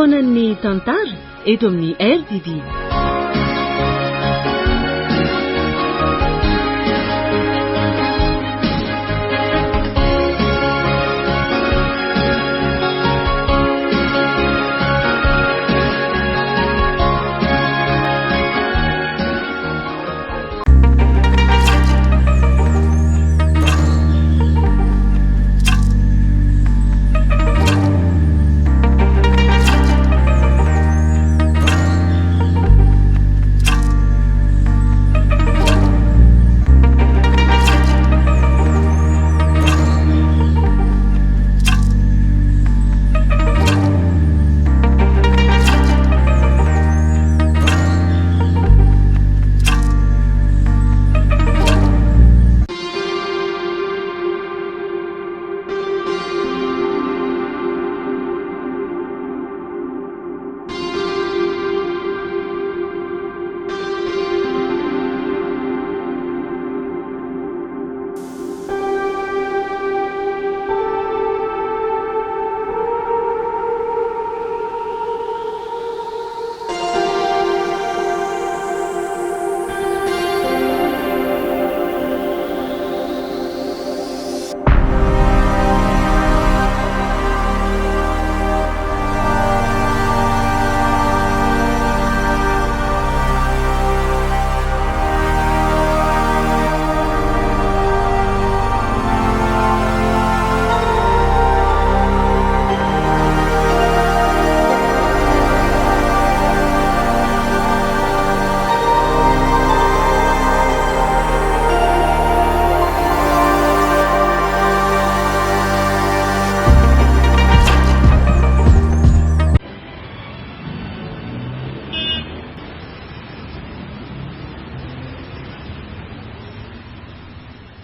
Fotoanan'ny tantara eto amin'ny RTV.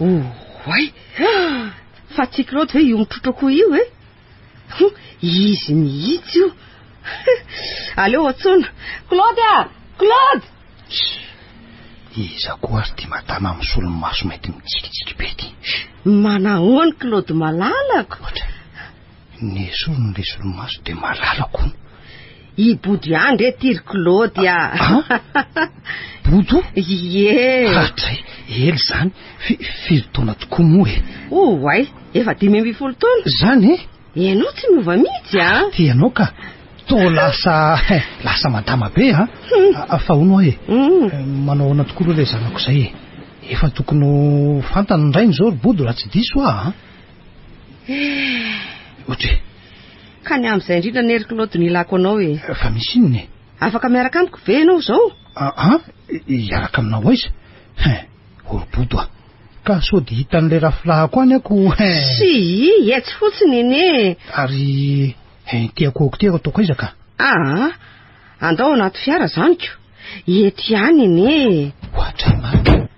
Oay! Fa tsy Claude ve io mitrotro akoho io e? Hum, izy mihitsy io. Aleo antsoina. Claude a! Claude! Iza koa ary ity madama misolomaso mainty mitsikitsiky be ity? Manahoana Claude malalako? Ohatra, nesoriny ilay solomaso dia malalako hono. I Bodo ihany re ty ry Claude a! Ah, Bodo? Ie! Hatray, ela izany. Fi, firy taona tokoa moa e? Oay, efa 15 taona. Izany e? Ianao tsy miova mihitsy a! Ty ianao ka. Toa lasa, lasa madama be a! Hmm. Fa hono aho e, hmm. manao ahoana tokoa aloha ilay zanako izay e? Efa tokony ho fantany ny rainy izao ry Bodo raha tsy diso aho a! Eh. Ohatra e. Ka ny amin'izay indrindra anie ry Claude no ilako anao e. Fa misy inona e? Afaka miaraka amiko ve ianao izao? Aa, hiaraka aminao aiza? Hein, o ry Bodo a! Ka sao dia hitan'ilay rafilahako any ako hein. Tsia, etsy fotsiny anie e. Ary hein, ity akohoko ity ataoko aiza ka? Aa, andao anaty fiara izany ko. Eto ihany anie e. Ohatray marina.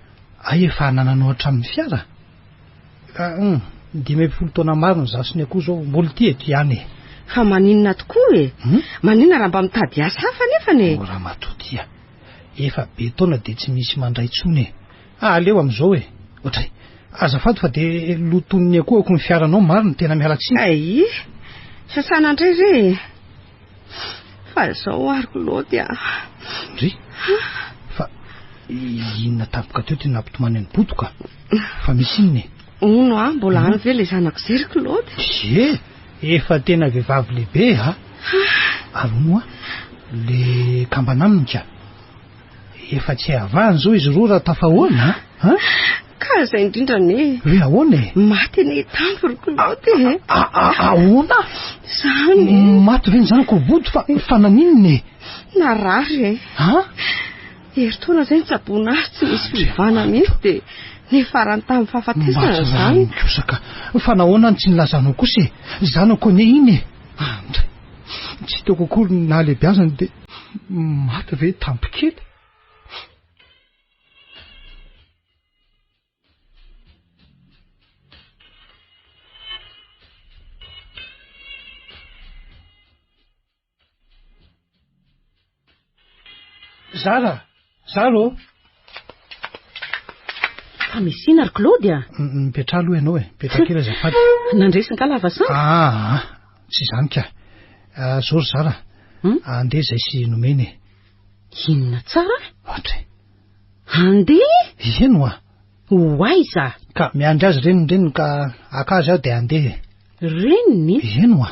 Hay efa anananao hatramin'ny fiara? Hum, 15 taona marina izaho sy ny akoho izao mbola ity eto ihany e. Fa maninona tokoa e? Hum? Maninona raha mba mitady asa hafa nefany e? Oh ramatoa ty a, efa be taona dia tsy misy mandray intsony e. Aleo amin'izao e. Ohatray, azafady fa dia lotoin'ny akohako ny fiaranao marina, tena miala tsiny. Ay, sasana indray re e. Fa izao ary Claude a. Ndry, fa inona tampoka teo ty nampitomany an'i Bodo ka? Fa misy inona e? Hono a, mbola any ve ilay zanako izay ry Claude? Ie, efa tena vehivavy lehibe a. Ary hono a, le kambana aminy ka. Efa tsy hay avahana izao izy roa raha tafahoana a. Ka izay indrindra anie. Hoe ahoana e? Maty anie tampo ry Claude e. Ahoana? Izany e. Maty ve ny zanako Bodo fa fa naninona e? Narary e. Ha? Herintaona izay nitsaboana azy tsy nisy fiovana mihitsy dia niafarany tamin'ny fahafatesana izany. Mba tsy kosa ka. Fa nahoana no tsy nilazanao kosa e? Zanako anie iny e. Andray. Tsy hitako akory ny nahalehibiazany dia maty ve tampokely? Zara! Zara ô! Fa misy inona ry Claude a? Mipetraha aloha ianao e, mipetraha kely azafady. Nandresy nga lava sandry? Aa, tsy izany ka. Zao ry Zara. Andeha izay sy nomena e. Inona tsara? Ohatra e. Andeha? Eny hoa. Ho aiza? Ka miandry azy reniny reniny ka haka azy aho dia handeha e. Reniny? Eny hoa.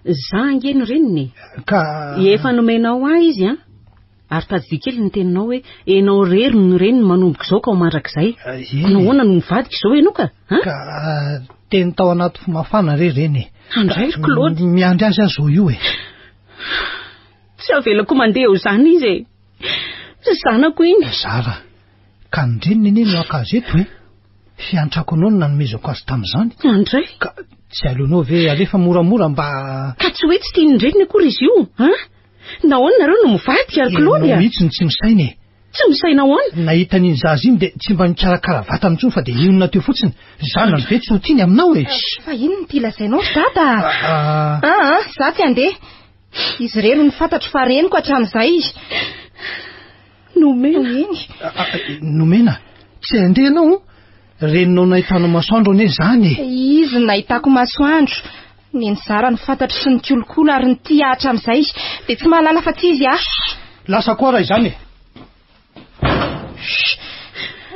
Za ange no reniny e. Ka. Efa nomenao ahy izy an. Ary tadidio kely ny teninao hoe enao irery no reniny manomboka izao ka ho mandrakizay. Eny. Nahoana no mivadika izao ianao ka? Ka teny tao anaty fo mafana re reny e. Andray ry Claude. Miandry azy aho izao io e. Tsy avelako mandeha eo izany izy e. Zanako iny. Zara, ka ny reniny anie no haka azy eto e. Fiantrako anao no nanomezako azy tamin'izany. Andray. Ka tsy aleonao ve alefa moramora mba. Ka tsy hoe tsy tian'ny reniny akory izy io, an? Nahoana nareo no mivadika ry Claude a? Ianao mihitsy no tsy misaina e. Tsy misaina ahoana? Nahita an'iny zaza iny dia tsy mba nikarakara vatana intsony fa dia nionona teo fotsiny. Zanany ve tsy ho tiany aminao e? Fa inona ity lazainao ry dada? Aa, za tsy handeha. Izy irery no fantatro fa reniko hatramin'izay. Nomena. Eny. Nomena, tsy handeha ianao? Reninao nahitana masoandro anie izany e. Izy no nahitako masoandro. Neny Zara no fantatro sy nikolokolo ary nitia ahy hatramin'izay. Dia tsy mahalala afa-tsy izy aho. Lasa koa raha izany e.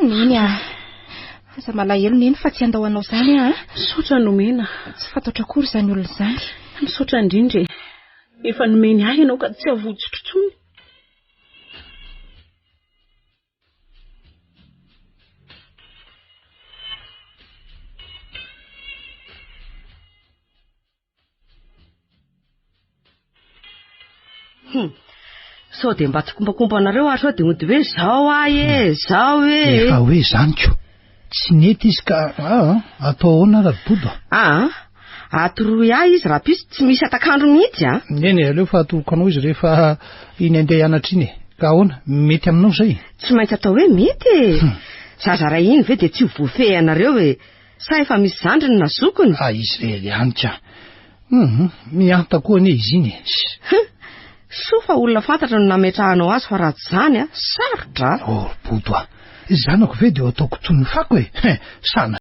Neny a. Aza malahelo Neny fa tsy handao anao izany aho a. Misaotra Nomena. Tsy fantatro akory izany olona izany. Misaotra indrindra e. Efa nomeny ahy ianao ka tsy avotsotro intsony. Hum. Sao dia mba tsikombakomba anareo ary sao dia mody hoe zao ahy e, zao e. Efa hoe zany ko. Tsy nety izy ka aa atao ahoana ary ry Bodo a? Aa, atoroy ahy izy rahampitso tsy misy atak'andro mihitsy a. Eny e, aleo fa atoroko anao izy rehefa iny andeha hianatra iny e. Ka ahoana, mety aminao izay? Tsy maintsy atao hoe mety e. Zaza ray iny ve dia tsy ho voafehy anareo e. Sa efa misy zandriny na zokiny? Ah, izy irery ihany ka. Hum, mihanta koa anie izy iny e. Hum, soa fa olona fantatra no nametrahanao azy fa raha tsy izany a, sarotra a. Oh, ry Bodo a, zanako ve dia ho ataoko toy ny fako e? He, sana.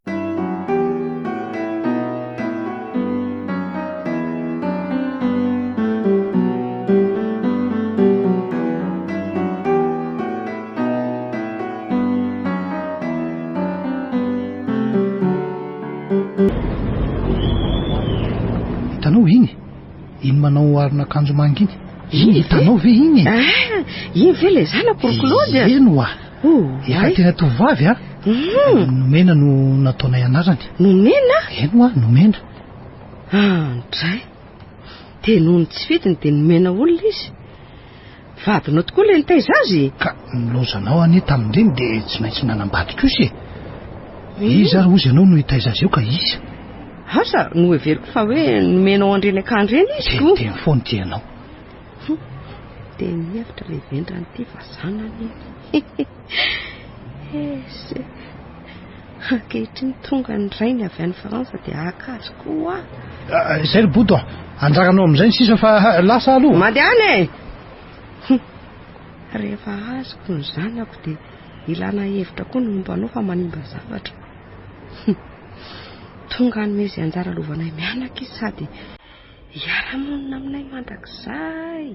Hitanao iny? Iny manao aron'akanjo manga iny. Iny hitanao ve iny? Ah, iny ve ilay zanako ry Claude? Eny hoa. Efa tena tovovavy a. Nomena no nataonay anarany. Nomena? Eny hoa, nomena. Andray. Dia noho ny tsy fidiny dia nomena olona izy. Vadinao tokoa ilay nitaiza azy e! Ka nilaozanao anie tamin'ireny dia tsy maintsy nanambady kosa e! Iza ary hozy ianao no hitaiza azy eo ka iza? Asa, noheveriko fa hoe nomenao an'ireny akany ireny izy ko! Teniteny foana ity ianao. Hum, dia nihevitra ilay vendrana ity fa zanany iny. Ese. Ankehitriny tonga ny rainy avy any Frantsa dia haka azy koa aho. Ah, izay ry Bodo a! Anjaranao amin'izay ny sisa fa lasa aloha. Mandehana e! Hum. Rehefa azoko ny zanako dia ilana hevitra koa ny momba anao fa manimba zavatra. Hum. Tonga hanome izay anjara lovanay mianaka izy sady hiara-monina aminay mandrakizay.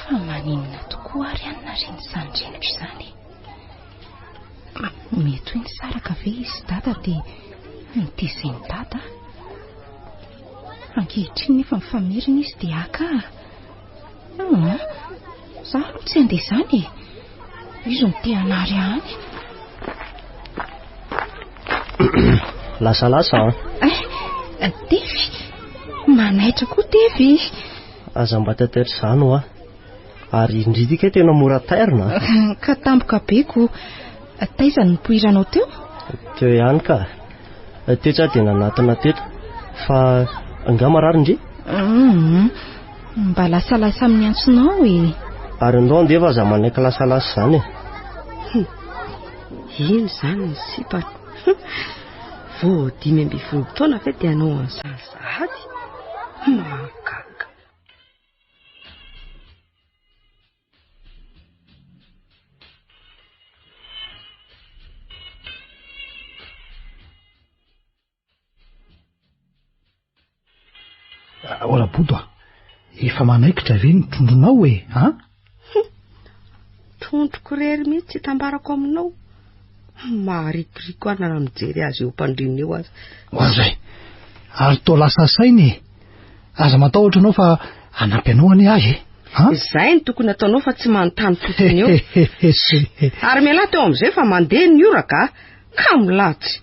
Fa maninona tokoa ary anona reny izany reniko izany e? Mety hoe nisaraka ve izy dada dia notezain'i dada? Ankehitriny nefa mifamerina izy dia haka ahy. Hum, za aloha tsy handeha izany e. Izy no te hanary ahy any. Lasalasa an. Eh, Tefy. Manaitra koa Tefy. Aza mba taitaitra izany hoa. Ary indry ity kay tena mora tairina. Ka tampoka be ko. Taiza no nipoiranao teo? Teo ihany ka. Teo tsy aho dia nanatona teto. Fa angaha marary ndry? Hum, mba lasalasa amin'ny antsonao e. Ary ndao andeha fa aza manaiky lasalasa izany e. Iny izany ny sipany. Vao 15 taona ve dia hanao an'izany sahady? Mahagaga. Ao Rabodo a! Efa manaikitra ve ny trondronao e? An? Trondroko irery mihitsy tsy itambarako aminao. Maharikoriko ahy na mijery azy eo am-pandriana eo aza. Ho an'izay. Ary toa lasa saina e. Aza matahotra ianao fa hanampy anao anie aho e. An? Izay no tokony ataonao fa tsy manontany fotsiny eo. Ary mialà teo amin'izay fa mandeha ny ora ka. Kamo latsy.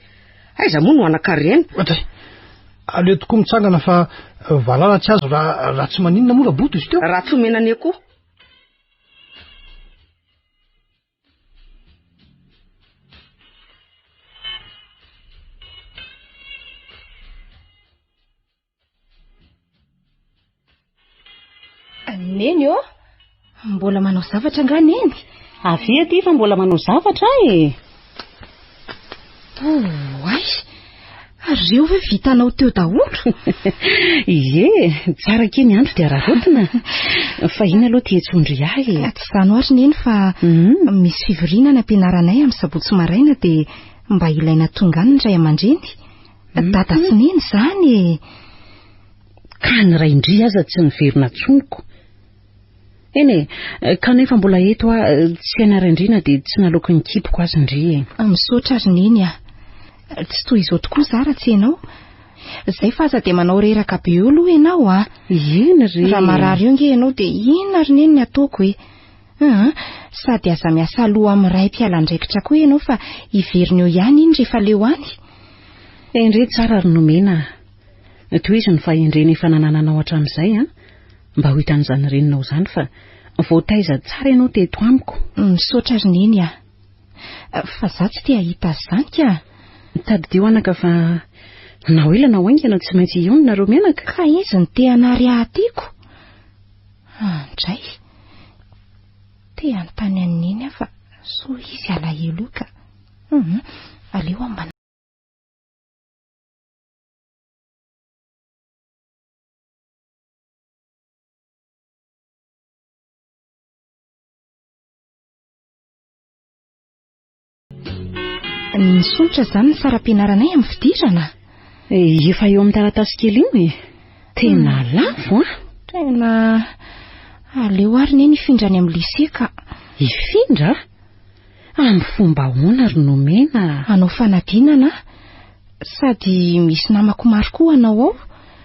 Aiza moa no hanan-karena? Ohatray. Aleo tokoa mitsangana fa valala tsy azo raha raha tsy maninona moa Raboto izy teo. Raha tsy omena ny akoho. Neny ô! Mbola manao zavatra angaha Neny? Avia aty fa mbola manao zavatra aho e! Oay! Ary ireo ve vitanao teo daholo? Ie, tsara akia ny andro dia araraotina. Fa inona aloha ty etsondry ahy e? Tsy izany hoary Neny fa misy fivoriana any am-pianaranay amin'ny sabotsy maraina dia mba ilaina tonga any ny ray aman-dreny. Dada sy Neny izany e! Ka ny rain-dry aza tsy niverina tsoniko. Eny e, kanefa mbola eto aho, tsy haina rain-dry na dia tsy naloaky ny kiboko aza ndry e. Misaotra ry Neny a! Tsy toy izao tokoa izaho raha tsy ianao. Izay fa aza dia manao reraka be eo aloha ianao a! Eny re! Raha marary eo nge ianao dia inona ry Neny ny ataoko e? Aa, sady aza miasa loha amin'ny ray mpiala andraikitra koa ianao fa hiverina eo ihany iny rehefa leo any. Endrey tsara ry Nomena a! Tohizo ny fahendrena efa nanananao hatramin'izay an! Mba ho hitan'izany reninao izany fa voataiza tsara ianao teto amiko. Misaotra ry Neny a! Fa za tsy te hahita azy izany ka! Tadidio anaka fa na ho ela na ho haingana tsy maintsy hihaona nareo mianaka. Ka izy no te hanary ahy tiako. Andray! Te hanontany an'i Neny aho fa soa izy alahelo io ka. Hum, aleo aho mba. Nisondrotra izany ny saram-pianaranay amin'ny fidirana? Efa eo amin'ny taratasy kely io e. Tena lafo an! Tena aleo ary neny hifindra any amin'ny lycée ka. Hifindra? Amin'ny fomba ahoana ry Nomena? Hanao fanadinana aho. Sady misy namako maro koa hanao ao.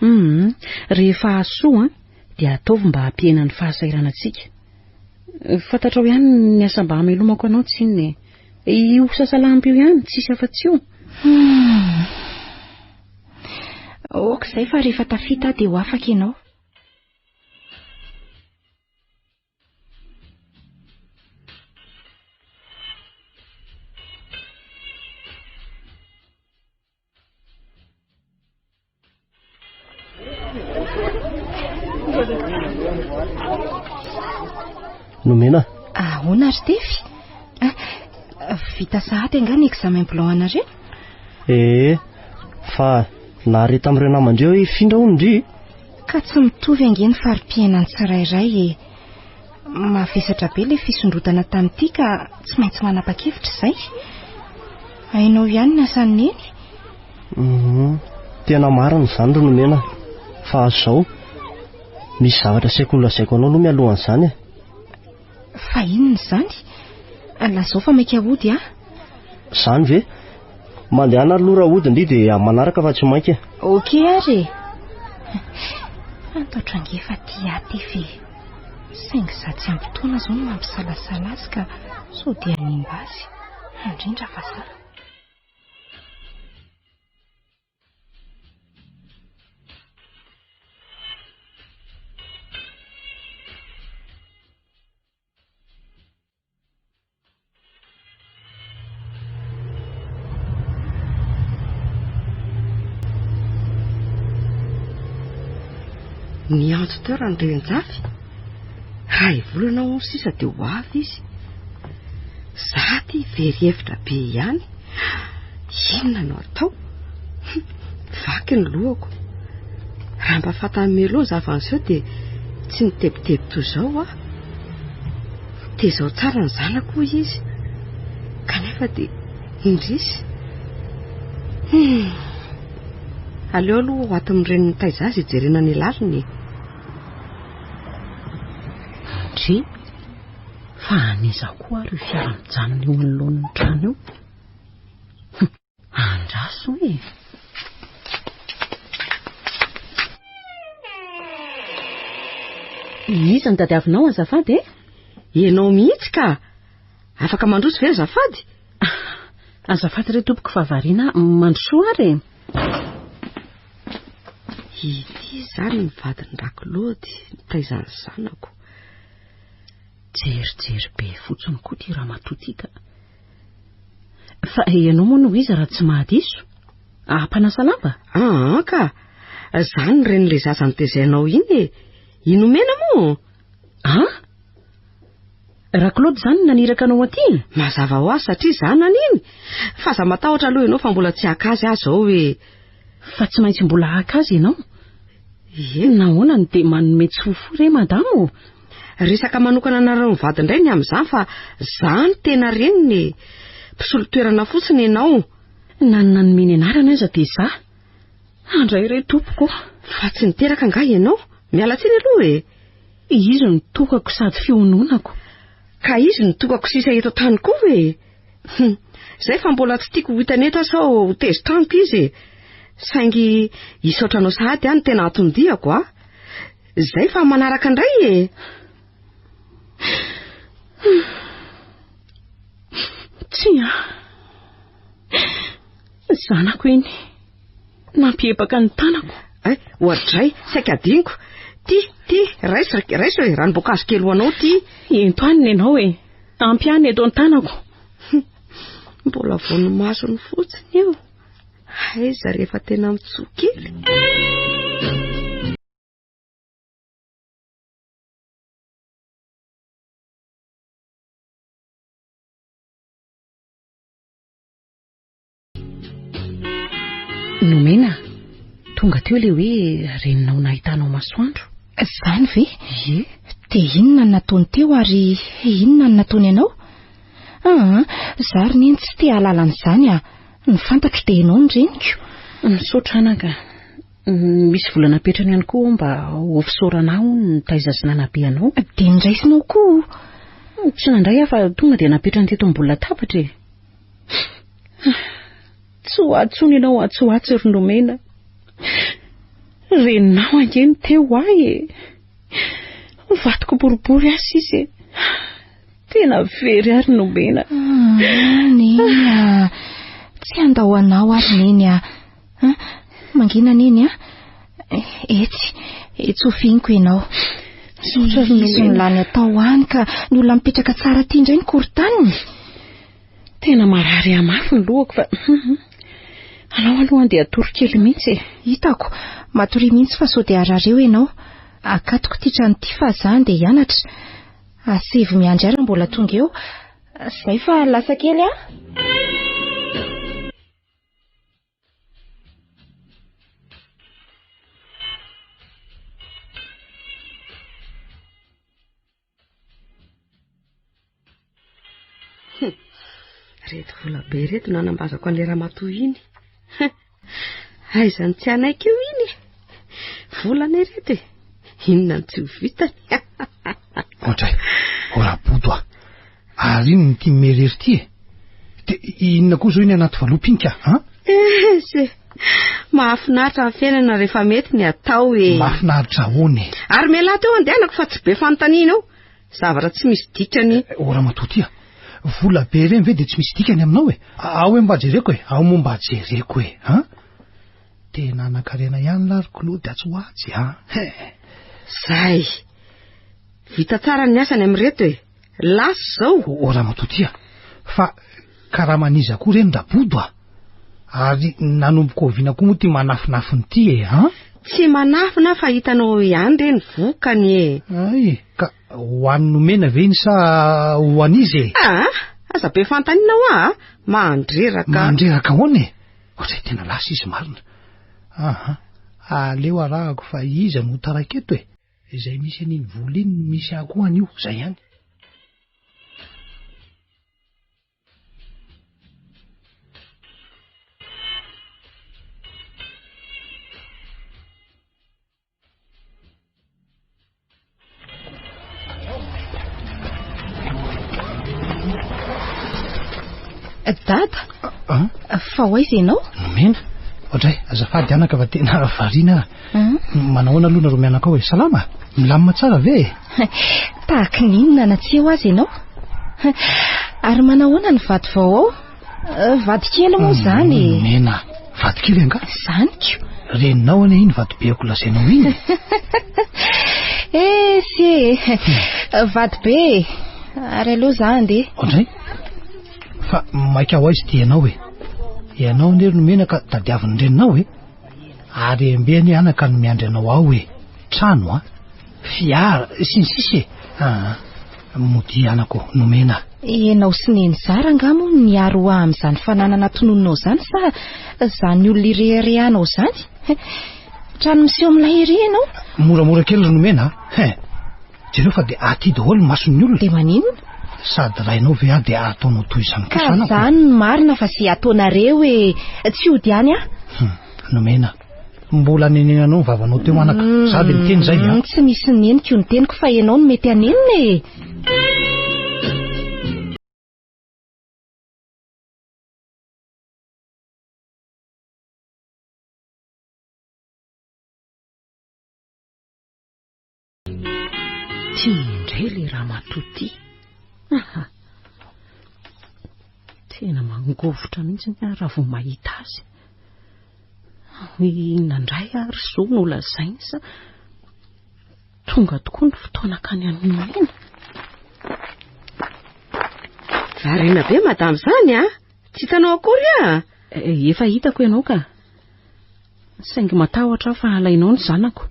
Hum, rehefa hahasoa an, dia ataovy mba hampihena ny fahasahiranantsika. Fantatrao ihany ny asa mba hamelomako anao tsinona e. Io sasalampy io ihany, tsisy afa-tsy io. Hum. Ok izay fa rehefa tafita aho dia ho afaka ianao. Nomena. Ahoana ry Tefy? Ah, vita sahady angaha ny examen blanc anareo? Ee, fa nahare tamin'ireo naman-dreo hoe hifindra hono ndry. Ka tsy mitovy ange ny fari-piainan'ny tsirairay e. Mavesatra be ilay fisondrotana tamin'ity ka tsy maintsy manapa-kevitra izay. Hainao ihany ny asan'i Neny. Mhm. Tena marina izany ry Nomena. Fa izao, misy zavatra saiko holazaiko anao aloha mialohan'izany e. Fa inona izany? Lazao fa maika hody aho. Izany ve? Mandehana aloha raha hody ndry dia amin'ny manaraka fa tsy maika. Ok ary e. Fantatro ange fa tia ahy Tefy e. Saingy izaho tsy ampy taona izao no mampisalasala azy ka sao dia hanimba azy. Indrindra fa za. Niantso teo Randrianjafy. Ray volana hono sisa dia ho avy izy. Za ty very hevitra be ihany. Inona no atao? Vaky ny lohako. Raha mba fantan'i Melo ny zava-niseho dia tsy nitebiteby toy izao aho. Tezao tsara ny zanako hoy izy. Kanefa dia indrisy. Hum. Aleo aloha ho ato amin'ny reniny mitaiza azy hijerena ny laliny e. Ndry, fa an'iza koa ary io fiara mijanona eo anoloan'ny trano io? Hum, andraso e! Iza no tadiavinao azafady e? Ianao mihitsy ka! Afaka mandroso ve azafady? Azafady re tompoko fa variana aho, mandrosoa ary e! Ity izany ny vadin'i Raklody nitaiza ny zanako. Jerijery be fotsiny koa ity ramatoa ity ka. Fa ianao moa no iza raha tsy mahadiso? Mpanasa lamba? Aa ka! Za no renin'ilay zaza notezainao iny e! I Nomena moa? An? Raklody izany no naniraka anao aty? Mazava ho azy satria zanany iny! Fa aza matahotra aloha ianao fa mbola tsy haka azy aho izao e! Fa tsy maintsy mbola haka azy ianao? Ie. Nahoana no dia manome tsy ho fo re madama ô? Resaka manokana anareo mivady indray ny amin'izany fa za no tena reniny e! Mpisolo toerana fotsiny ianao. Na ny nanome ny anarana aza dia za. Andray re tompoko ô! Fa tsy niteraka angaha ianao? Miala tsiny aloha e! Izy no tokako sady fiononako. Ka izy no tokako sisa eto an-tany koa e! Hum, izay fa mbola tsy tiako ho hitany eto aho sao ho tezitra amiko izy e! Saingy hisaotra anao sahady aho no tena anton-diako a! Izay fa manaraka indray e! Tsia. Zanako iny. Nampiebaka ny tanako. Ay, oadray, saika adinoko. Ty, ty, raiso, raiso e, ranom-boankazo kely ho anao ty. Ento any nenao e. Ampy ahy ny eto an-tanako. Mbola vonomasony fotsiny io. Aiza rehefa tena mitsoa kely. Nomena, tonga teo ilay hoe reninao nahitanao masoandro. Izany ve? Ie. Dia inona no nataony teo ary inona no nataony anao? Aa, za ry neny tsy te hahalala an'izany ah. Ny fantatro dia ianao no reniko. Misaotra anaka. Misy vola napetrany ihany koa mba ho fisaorana ahy hono nitaiza sy nanabe anao. Dia niraisinao koa? Tsy nandray aho fa tonga dia napetrany teto ambony latabatra e. Tsy ho ahy intsony ianao atsy ho atsy ry Nomena. Reninao ange no te ho ahy e. Vatoko boribory aho sisa e. Tena very ahy ry Nomena. Ah, Neny ah. Tsy handao anao aho ry Neny ah. Mangina Neny ah. Etsy, etsy ho fihiniko ianao. Misaotra ry Izy no Nomena. lany atao any ka ny olona mipetraka tsara aty indray ny korontaniny. Tena marary ahy mafy ny lohako fa alao aloha andeha hatory kely mihitsy e. Hitako, matoria mihitsy fa sao dia harary eo ianao. Akatoko ity trano ity fa za andeha hianatra. Asaivo miandry ahy raha mbola tonga eo. Zay fa lasa kely aho. Reto vola be ireto no nanambazako an'ilay ramatoa iny. Aiza no tsy hanaiky eo iny e? Volana ireto e. Inona no tsy ho vitany? Ohatray, o Rabodo a! Ary inona ity mimerery ity e? Dia inona koa izao iny anaty valopy iny ka, an? Esy e! Mahafinaritra ny fiainana rehefa mety ny atao e! Mahafinaritra ahoana e? Ary mialà teo andehanako fa tsy be fanontaniana eo. Zavatra tsy misy dikany. O ramatoa ty a! Vola be ireny ve dia tsy misy dikany aminao e? Ao hoe mba jereko e! Ao moa mba jereko e! An? Tena hanan-karena ihany lahy ry Claude atsy ho atsy a! He! Zay! Vita tsara ny asany amin'ireto e! Lasa izao! O ramatoa ty a! Fa karaman'iza koa ireny Rabodo a! Ary nanomboka oviana koa moa ity manafinafina ity e, an? Tsy manafina fa hitanao ihany re ny vokany e! Hay, ka ho an'i Nomena ve iny sa ho an'iza e? Ah, aza be fanontaniana hoa a! Mandreraka. Mandreraka ahoana e? Ohatray tena lasa izy marina. Aha. Aleo arahako fa iza no ho taraiky eto e? Izay misy an'iny vola iny no misy ahy koa anio, izay ihany. Dada, fa ho aiza ianao? Nomena? Oadray, azafady anaka fa tena variana aho. Manao ahoana aloha nareo mianaka ao e? Salama? Milamina tsara ve e? Tahaky ny inona na tsy eo aza ianao? Ary manahoana ny vady vao ao? Vady kely moa izany e. Nomena, vady kely angaha? Izany ko. Reninao anie iny vadibeko lazainao iny e. Esy e. Vady be e. Ary aleo za handeha. Oadray, fa maika ho aiza ity ianao e? Ianao anie ry Nomena ka tadiavin'ny reninao e. Ary embe anie anaka no miandry anao ao e. Trano a, fiara, sy ny sisa e. Aa, modia anako, Nomena. Ianao sy Neny Zara angaha moa no niaro ho ahy amin'izany fananana tononinao izany sa izany olona ireharehanao izany? Trano miseho milay ery ianao. Moramora kely ry Nomena a. Hein. Jereo fa dia aty daholo ny mason'ny olona. Dia maninona? Sady rainao ve aho dia ataonao toy izany kosa Ka anako? izany no marina fa izay ataonareo e. Tsy hody any aho. Hum, Nomena. Mbola nenenanao ny vavanao teo anaka. Za dia miteny izay a. Tsy misy neniko ny teniko fa ianao no mety hanenina e. Ty indray ilay ramatoa ty. Aha. Tena mangovitra mihitsy aho raha vao mahita azy. Inona indray ary izao no lazainy sa tonga tokoa ny fotoana akany an'i Nomena? Variana be madame izany a! Tsy hitanao akory aho? Eh, efa hitako ianao ka. Saingy matahotra aho fa halainao ny zanako.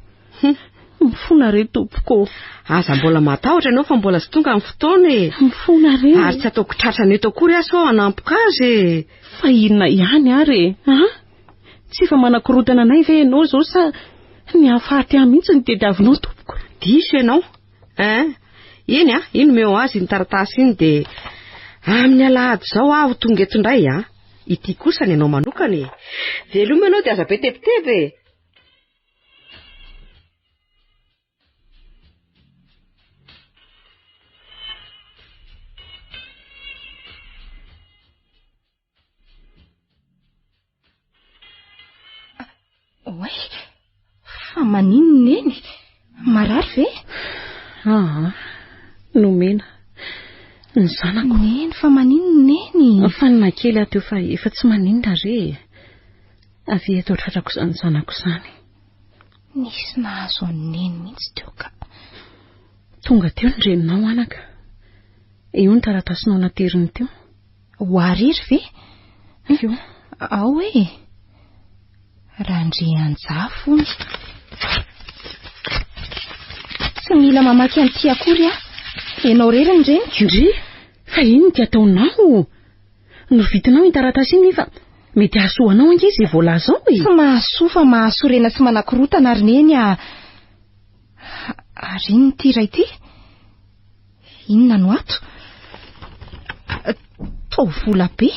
Mifona re tompoko. Aza mbola matahotra ianao fa mbola tsy tonga ny fotoana e. Mifona re. Ary tsy ataoko tratrany eto akory aho sao hanampoka azy e. Fa inona ihany ary e? A? Tsy efa manakorontana anay ve ianao izao sa ny hahafaty ahy mihitsy no tediavinao tompoko? Diso ianao. Ein. Eny a, iny omeo azy iny taratasy iny dia amin'ny alahady izao aho tonga eto indray a. Ity kosa ny anao manokana e. Veloma ianao dia aza be tebiteby e. Oay, fa maninona neny? Marary ve? Aa, nomena. Ny zanako. Neny, fa maninona neny? Fanina kely aho teo fa efa tsy maninona re e. Avia eto tratrako izany zanako izany. Nisy nahazo an'i Neny mihitsy teo ka. Tonga teo ny reninao anaka. Io ny taratasinao nateriny teo. Ho ahy irery ve? Io. Ao e. Randrianjafy hono. Tsy mila mamaky an'ity akory aho. Ianao irery ny reniko. Ndry, fa inona ity ataonao? Novitinao iny taratasy iny nefa mety hahasoa anao ange izay voalaza ao e. Tsy mahasoa fa mahasorena sy manakorotana ry Neny a. Ary inona ity iray ity? Inona no ato? Toa vola be.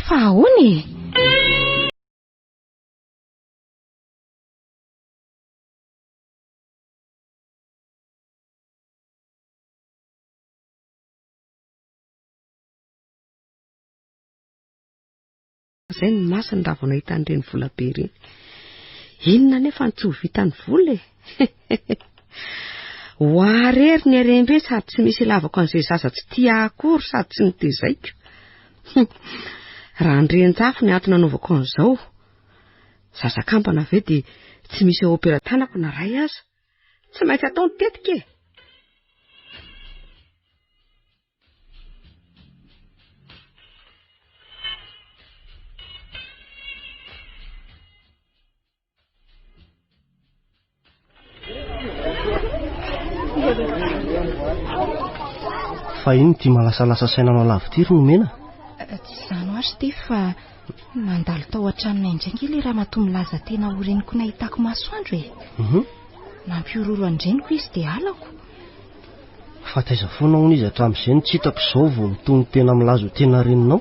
Fa ahoana e? Izay ny masony raha vao nahita an'ireny vola be ireny. Inona anefa no tsy ho vitan'ny vola e? Ho ahy irery ny harem-be sady tsy misy ilavako an'izay zaza tsy tia ahy akory sady tsy notezaiko. Raha andrian-jafy ny antony nanaovako an'izao, zaza kambana ve dia tsy misy eo am-pelatanako na iray aza? Tsy maintsy atao ny tetika e! Fa inona ity malasalasa saina anao lava ity ry Nomena? Tsy izany hoa aho ry Tefy fa nandalo tao an-tranonay indray ange ilay ramatoa milaza tena ho reniko nahitako masoandro e. Mhm. Nampihorohoro an-dreniko izy dia halako. Fa taiza foana hono izy hatramin'izay no tsy hitako izao vao mitono tena milaza ho tena reninao?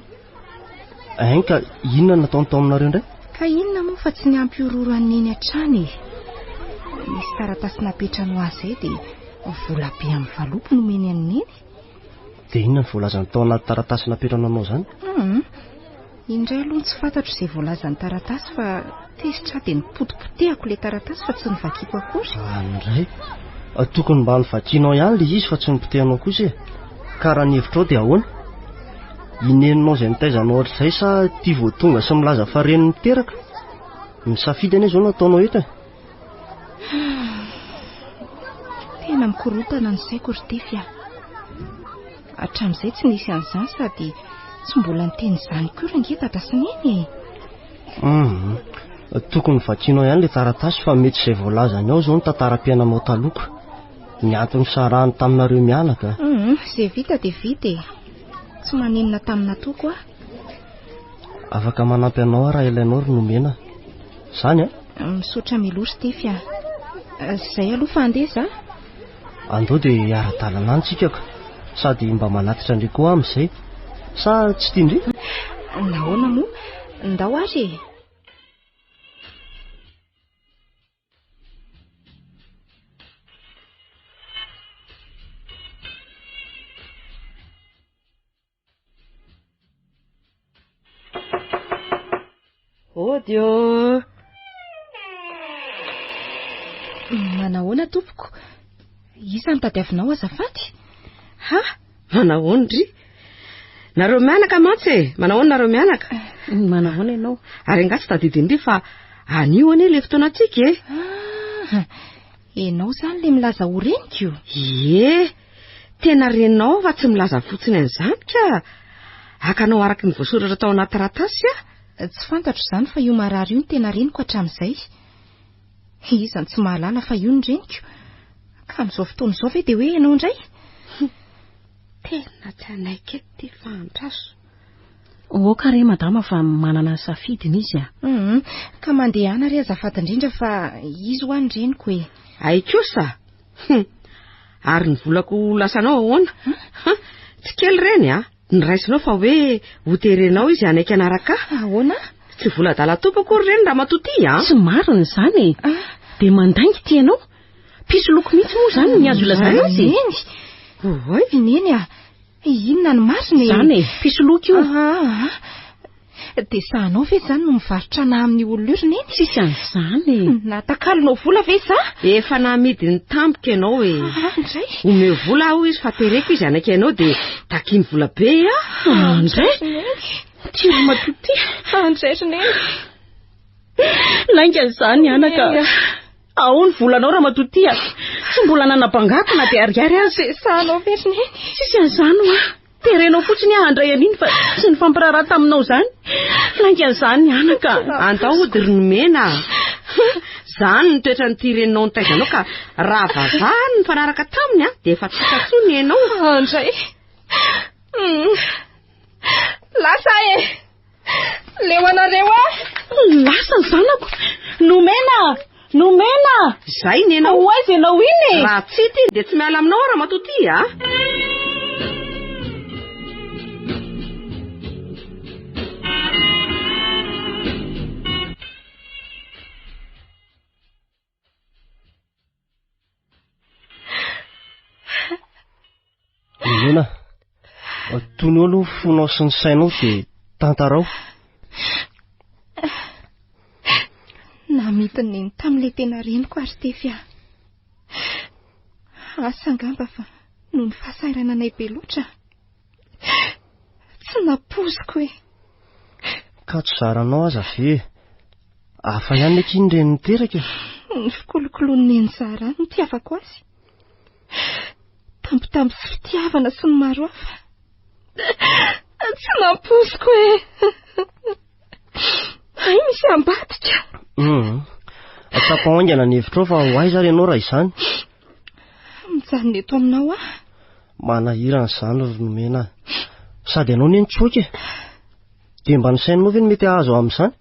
Hein ka inona no nataony tao aminareo indray? Ka inona moa fa tsy ny hampihorohoro an'i Neny hatrany e. Nisy taratasy napetrany ho azy izay dia vola be amin'ny valopy nomeny an'i Neny. Dia inona no voalazany tao anaty taratasy napetrany ho anao izany? Hum. Indray aloha tsy fantatro izay voalazan'ny taratasy fa tezitra aho dia nipotipotehako ilay taratasy fa tsy novakiako akory. Ah, indray. Ah, tokony mba novakianao ihany ilay izy fa tsy nopotehanao kosa e. Ka raha ny hevitrao dia ahoana? I neninao izay nitaiza anao hatrizay sa ity vao tonga sy milaza fa reniny niteraka? Ny safidy anie izao no ataonao eto e. Tena mikorontana ny saiko ry Tefy a. Hatramin'izay tsy nisy an'izany sady tsy mbola niteny izany koa range dada sy neny e. Hum, tokony vakianao ihany ilay taratasy fa mety izay voalazany ao izao ny tantaram-piainanao taloha. Ny antony nisarahany taminareo mianaka. Hum, izay vita dia vita e. Tsy manenina tamin'ny nataoko aho. Afaka manampy anao aho raha ilainao ry Nomena. Izany a? Misaotra mialoha ry Tefy a. Izay aloha fa handeha za. Andao dia hiara-dalana any tsika ka. Sady mba manatitra an-dry koa amin'izay. Sa tsy tian-dry? Nahoana moa? Ndao ary e. Ody ô! Manahoana tompoko? Iza no tadiavinao azafady? Ha! Manahoana ndry? Nareo mianaka mantsy e! Manahoana nareo mianaka? Manahoana ianao? Ary angaha tsy tadidin-dry fa anio anie ilay fotoanantsika e! Ah, ianao izany ilay milaza ho reniko? Ie! Tena reninao aho fa tsy milaza fotsiny an'izany ka! Hakanao araka ny voasoratra tao anaty taratasy aho. Tsy fantatro izany fa io marary io no tena reniko hatramin'izay. Iza no tsy mahalala fa io no reniko? Ka amin'izao fotoana izao ve dia hoe ianao indray? Tena tsy hanaiky eto ity fa andraso. Aoka re madama fa manana ny safidiny izy a. Hum, ka mandehana re azafady indrindra fa izy hoa ny reniko e. Hay kosa! Hum! Ary ny volako lasanao ahoana? Ha! Tsy kely ireny a! Noraisinao fa hoe hoterenao izy hanaiky hanaraka ahy. Ahoana? Tsy vola adala tompo akory ireny ramatoa ity a! Tsy marina izany e! Dia mandainga ity ianao. Mpisoloky mihitsy moa izany ny azo ilazana azy e! Neny! Oay! Neny a! Inona no marina e? Izany e! Mpisoloky io. Aa! Dia sahanao ve izany no mivarotra anà amin'io olona io ry Neny? Tsisy an'izany e! Natakalonao vola ve izaho? Efa namidiny tampoka ianao e! Ah, indray? Omeo vola aho izy fa tereko izy hanaiky anao dia takiany vola be aho. Ah, indray? Ity ramatoa ity. Ah, indray ry Neny. Lainga izany anaka. Ao ny volanao ramatoa ity a! Tsy mbola nanabangako na dia ariary aza. Dia sahanao ve ry Neny? Tsisy an'izany hoa. Terenao fotsiny aho handray an'iny fa tsy nifampiraharaha taminao izany. Lainga izany anaka. Andao hody ry Nomena a! Izany ny toetran'ity reninao nitaiza anao ka raha vazaha no nifanaraka taminy a, dia efa tsy hita intsony ianao. Andray. Hmm. Lasa e! Leo anareo aho! Lasa ny zanako! Nomena! Nomena! Izay ny enao. Ho aiza ianao iny e? Raha tsy ity dia tsy miala aminao aho ramatoa ity a! Nomena, toneo aloha fonao sy ny sainao dia tantarao. Namidiny neny tamin'ilay tena reniko ary tefy aho. Asa angamba fa noho ny fahasahirananay be loatra. Tsy nampoiziko e. Ka tsy zaranao aza ve? Hafa ihany akia ny reny niteraka e. Ny fikolokoloan'i Neny Zara no tiavako azy. Tambitamby sy fitiavana sy ny maro hafa. Tsy nampoiziko e. Hay misy ambadika. Hum. Atsapao haingana ny hevitrao fa ho aiza ary ianao raha izany? Mijanona eto aminao aho. Manahirana izany ry Nomena. Sady ianao anie nitsoaka e. Dia mba nisaininao ve ny mety hahazo ahy amin'izany?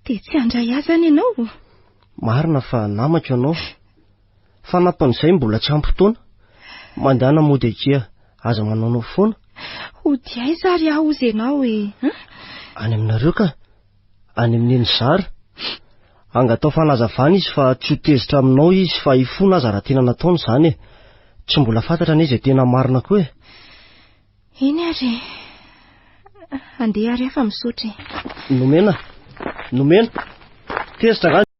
Dia tsy handray ahy izany ianao? Marina fa namako ianao. Fanampin'izay mbola tsy ampy fotoana. Mandehana mody akia, aza manaonao foana. Hody aiza ary aho hozy ianao e? Any aminareo ka. Any amin'i Neny Zara. Angatao fanazavana izy fa tsy ho tezitra aminao izy fa hifona aza raha tena nataony izany e. Tsy mbola fantatra anie izay tena marina koa e. Eny ary e. Andeha ary aho fa misaotra e. Nomena. Nomena. Tezitra angaha?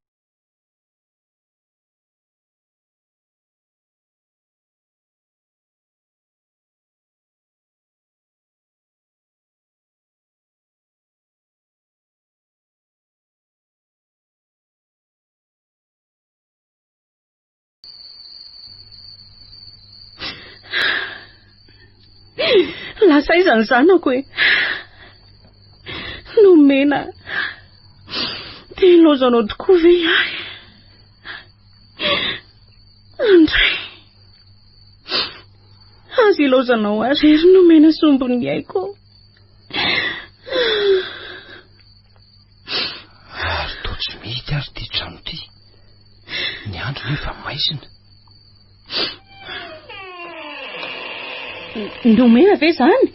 Lasa aiza ny zanako e? Nomena. Te hilaozanao tokoa ve ahy? Andray. Aza ilaozanao ahy rery nomena sombin'ny aiko. Ary toa tsy mety ary ity trano ity. Ny andro nefa maizina. Nomena ve izany?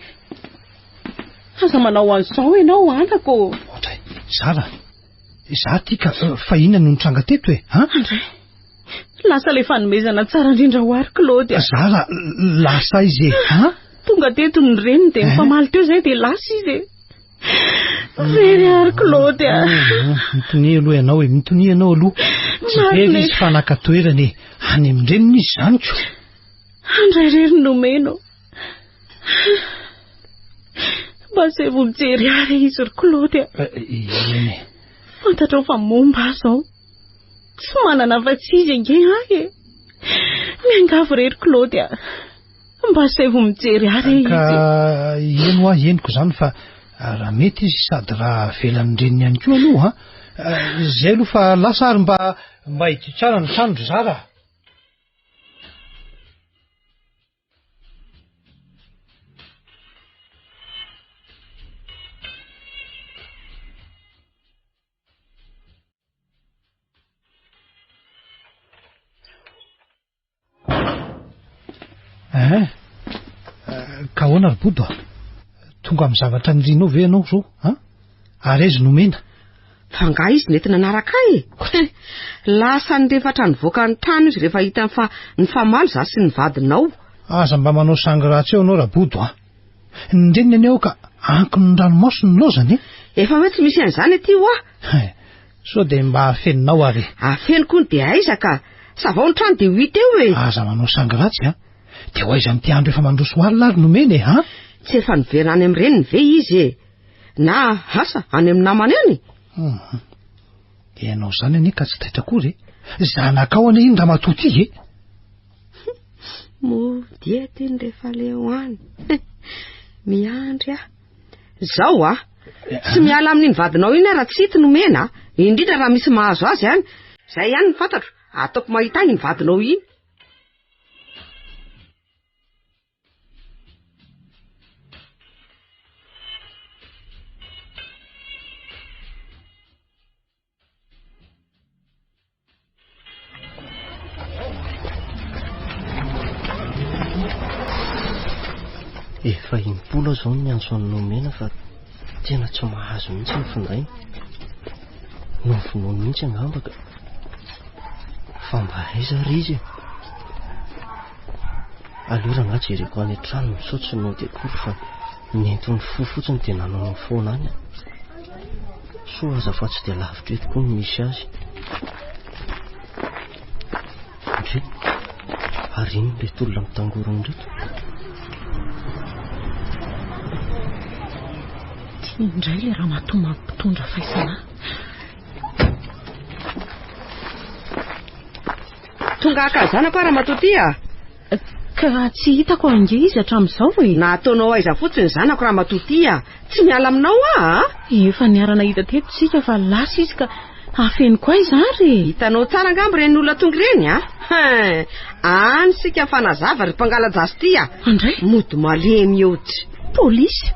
Aza manao an'izao ianao anako. Ohatray, Zara, izaho ity ka fa inona no nitranga teto e? Han? Andray, lasa ilay fanomezana tsara indrindra ho ahy Claude. Zara, lasa izy e? Han? Tonga teto ny reniny dia nifamaly teo izay dia lasa izy e. Very ary Claude a. Mitonia aloha ianao e, mitonia ianao aloha. Tsy very izy fa naka toerana e. Any amin-dreniny izy izany ko. Andray rery nomeno. Mba asaivo mijery ahy re izy ry Claude a. Eny e. Fantatrao fa momba ahy izao. Tsy manana afa-tsy izy ange ahy e. Miangavy re ry Claude a. Mba asaivo mijery ahy re izy. Ka eny hoa henoko izany fa raha mety izy sady raha avelan'ny reniny ihany koa aloha an. Izay aloha fa lasa ary mba mba hidio tsara ny trano ry zara. Hein? Ka ahoana ry Bodo a? Tonga amin'ny zavatra nirianao ve ianao izao? An? Ary aiza nomena? Fa angaha izy nety nanaraka ahy e? Lasa nirefatra nivoaka ny trano izy rehefa hitany fa nifamaly izaho sy ny vadinao. Aza mba manao sangy ratsy eo ianao Rabodo a! Ny reniny anie aoka ankon'ny ranomaso ny laozany e! Efa hoe tsy misy an'izany aty hoa! Sao dia mba afeninao ary e? Afeniko hono dia aiza ka? Savao ny trano dia ho hita eo e! Aza manao sangy ratsy a! Dia ho aiza amin'ity andro efa mandroso alina ary nomena e, an? Tsy efa niverina any amin'ny reniny ve izy e? Na asa any amin'ny namany any? Hum. Ianao izany anie ka tsy taitra akory e! Zanakao anie iny ramatoa ity e! Mody eto iny rehefa leo any. Miandry aho. Zao a! Tsy miala amin'iny vadinao iny aho raha tsy hita nomena a! Indrindra raha misy mahazo azy any. Zay ihany no fantatro, ataoko mahita ahy iny vadinao iny. Efa impolo aho izao no miantso an'i Nomena fa tena tsy mahazo mihitsy ny findainy. Novonoiny mihitsy angamba ka. Fa mba aiza ary izy e? Aleo rangahy jereko any an-tranony sao tsy nody akory fa nentin'ny fo fotsiny dia nanaonao foana any. Soa aza fa tsy dia lavitra eto koa no misy azy. Ndry, ary inona ireto olona mitangorona ireto? Ity indray ilay ramatoa mampitondra faisana. Tonga haka zanako aho ramatoa ty a! Ka tsy hitako ange izy hatramin'izao e! Na ataonao aiza fotsiny ny zanako ramatoa ty a! Tsy miala aminao aho a! Efa niara-nahita teto isika fa lasa izy ka afeniko aiza ary e! Hitanao tsara angamba ireny olona tonga ireny a! Hein! Any isika mifanazava ry mpangala-jaza ty a! Andray! Mody malemy eo tsy. Polisy!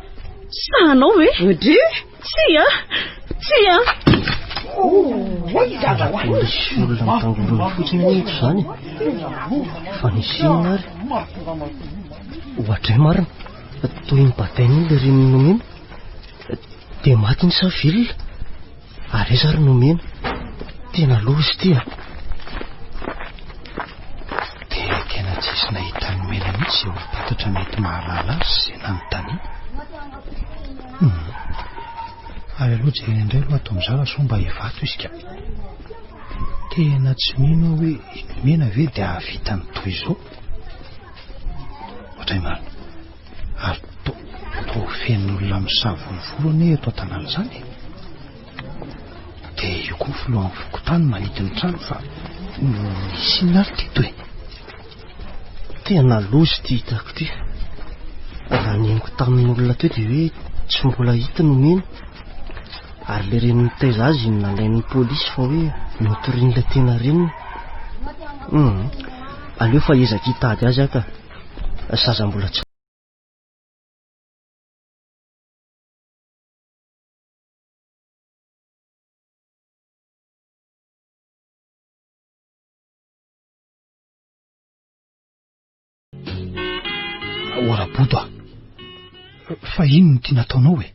Sahanao ve? Ndry! Tsia! Tsia! Polisy olona mitangorona fotsiny anie eto izany e. Fa nisy inona ary? Ohatray marina, toy ny bataina iny ilay reniny nomena. Dia maty iny sa velona? Ary aiza ary nomena? Tena loza ity a! Dia tena tsisy nahita nomena mihitsy izay olom-pantatra mety mahalala azy izay nanontaniana. Hmm. Ary aloha jerena indray aloha ato amin'izara sao mba hivato izy ka. Tena tsy mino aho hoe i Nomena ve dia hahavita ny toy izao. Ohatray marina. Ary to, toa feno olona misavorovoro anie eto an-tanàna izany e. Dia io koa ny filohan'ny fokontany manidy ny trano fa nisy inona ary teto e? Tena loza ity hitako ity. Raha ny henoko tamin'ny olona teo dia hoe tsy mbola hita no mino. Ary ilay reniny nitaiza azy nalain'ny polisy fa hoe notorian'ilay tena reniny. Hum, aleo fa hiezaka hitady azy aho ka. Zaza mbola tsy O Raboto a! Fa inona no tiana ataonao e?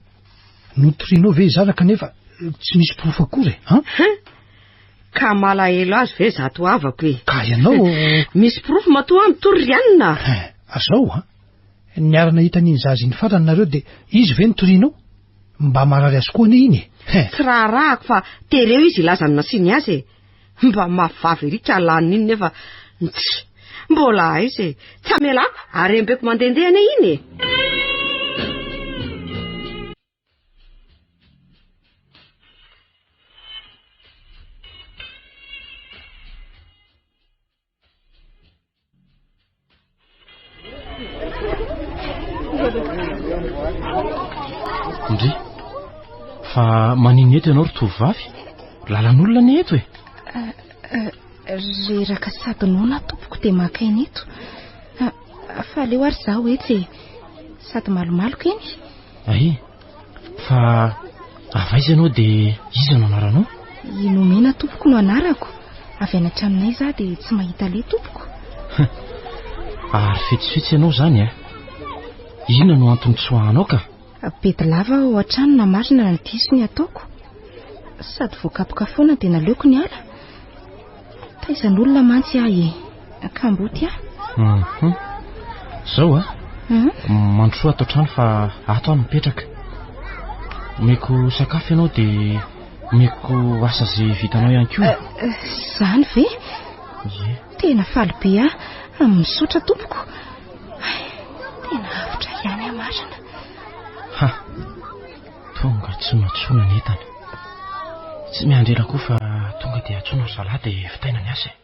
Notorianao ve izany kanefa tsy misy porofo akory e? An? Ka malahelo azy ve zato havako e? Ka ianao... Misy porofo matoa aho mitory ry anona. Azao an! Niara-nahita an'iny zaza iny farany nareo dia izy ve no torianao? Mba marary azy koa anie iny e! Tsy raharahako fa tereo izy hilaza ny nasiany azy e! Mba mafy vava ery ka laniny iny nefa tsia, mbola aiza e! Tsy hamelako ary embeko mandehandeha anie iny e! Ndry, fa maninona eto ianao ry tovovavy? Lalan'olona anie eto e! Eh, eh, reraka sady noana tompoko dia maka aina eto. Ah, fa aleo ary izaho etsy e. Sady malomaloka eny. Ay, fa avy aiza ianao dia iza no anaranao? I Nomena tompoko no anarako. Avy any an-tranonay izaho dia tsy mahita aleha tompoko. Ary fetsifetsy ianao izany eh? Inona no antony tsoahanao ka? Bedy lava ao an-trano na marina na diso ny ataoko. Sady voakapoka foana dia naleoko niala. Taizan'olona mantsy aho e. Kamboty aho. Mhm. Zao a. Mhm. Mandrosoa ato an-trano fa ato aho mipetraka. Omeko sakafo ianao dia omeko asa izay vitanao ihany koa. Eh, eh, Izany ve? Ie. Tena faly be aho. Misaotra tompoko. Ay, Tena avotra ihany aho marina. Ha. Tonga tsy nantsoina ny entana. Tsy miandry ela koa fa tonga dia antsoina ry zalahy dia vitaina ny asa e.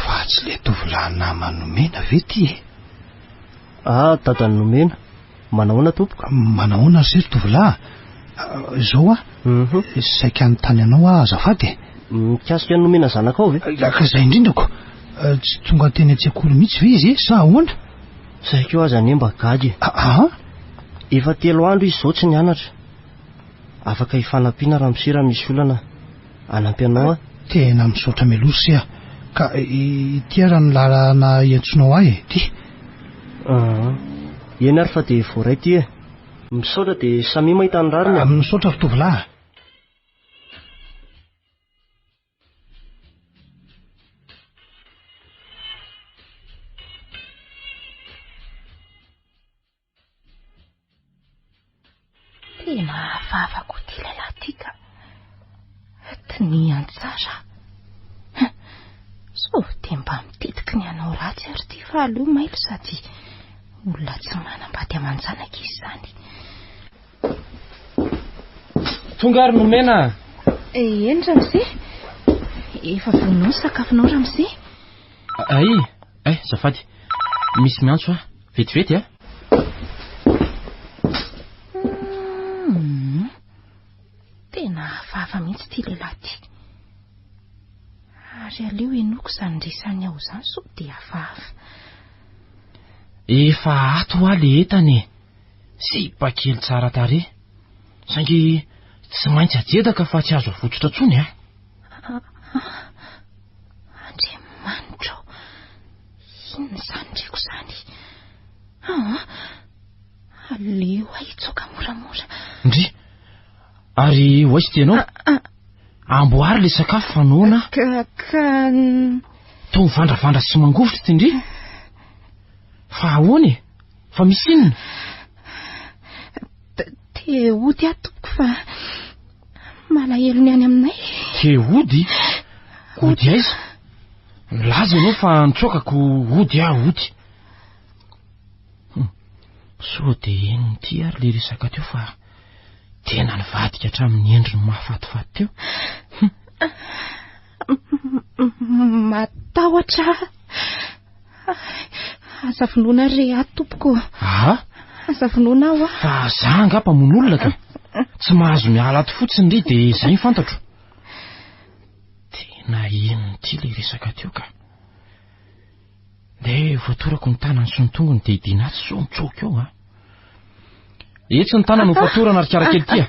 Fa tsy le tovolahy naman'i Nomena ve ty e? Ah, dadan'i Nomena. Manahoana tompoko? Manahoana ry se ry tovolahy? Ah, Izao ah, Mhm. saika hanontany anao aho azafady e. Mikasika an'i Nomena zanakao ve? Ka izay indrindra ko. Eh, Tsy tonga teny an-tsekoly mihitsy ve izy e? Sa ahoana? Zay koa aza anie mba gaga e. Aa? Efa telo andro izy izao tsy nianatra. Afaka hifanampiana ramose raha misy olana. Hanampy anao aho. Tena misaotra mialoha ry se a. Ka ity ara ny lalana iantsoanao ahy e, ity. Aa. Eny ary fa dia voaray ity e. Misaotra dia samia mahita ny rariny e. Misaotra ry tovolahy a. Tena hafahafa koa ity lehilahy ity ka. Dinihany tsara. Sao dia mba mitetiky ny hanao ratsy ary ity fa aleo mailo sady olona tsy manambady aman-janaka izy izany. Tonga ary nomena a! Eh, eny ramose. Efa vonona ny sakafonao ramose. Ay, eh, zafady. Misy miantso aho. Vetivety a. Hmm. Tena hafahafa mihitsy ity lehilahy ity. Ary aleo henoiko izany resany ao izany sao dia hafahafa. Efa ato hoa le entana e. Sipa kely tsara tarehy. Saingy tsy maintsy ajedaka fa tsy azo avotsotra intsony a. Andriamanitra ô, inona izany reko izany? Aa, aleo aho hitsoaka moramora. Ndry, ary ho aiza ity ianao? Amboary ilay sakafo fa noana aho. Ka, ka... Toa mivandravandra sy mangovitra ity ndry. Fa ahoana e? Fa misy inona? Te hody aho tompoko fa malahelo ny any aminay. Te hody? Hody aiza? Nilaza ianao fa nitsoaka ko hody aho hody. Sao dia henony ity ary le resaka teo fa tena nivadika hatramin'ny endriny mahafatifaty teo. Matahotra aho. Aza vonoina re aho tompoko. Ah? Aza vonoina aho. Fa za angaha mpamono olona ka. Tsy mahazo miala ato fotsiny ry dia izay ny fantatro. Tena henony ity le resaka teo ka. Dia voatorako ny tanany sy ny tongony dia idina atsy sao mitsoaka eo a. Etsy ny tanany ho fatorana ry karakely ty a.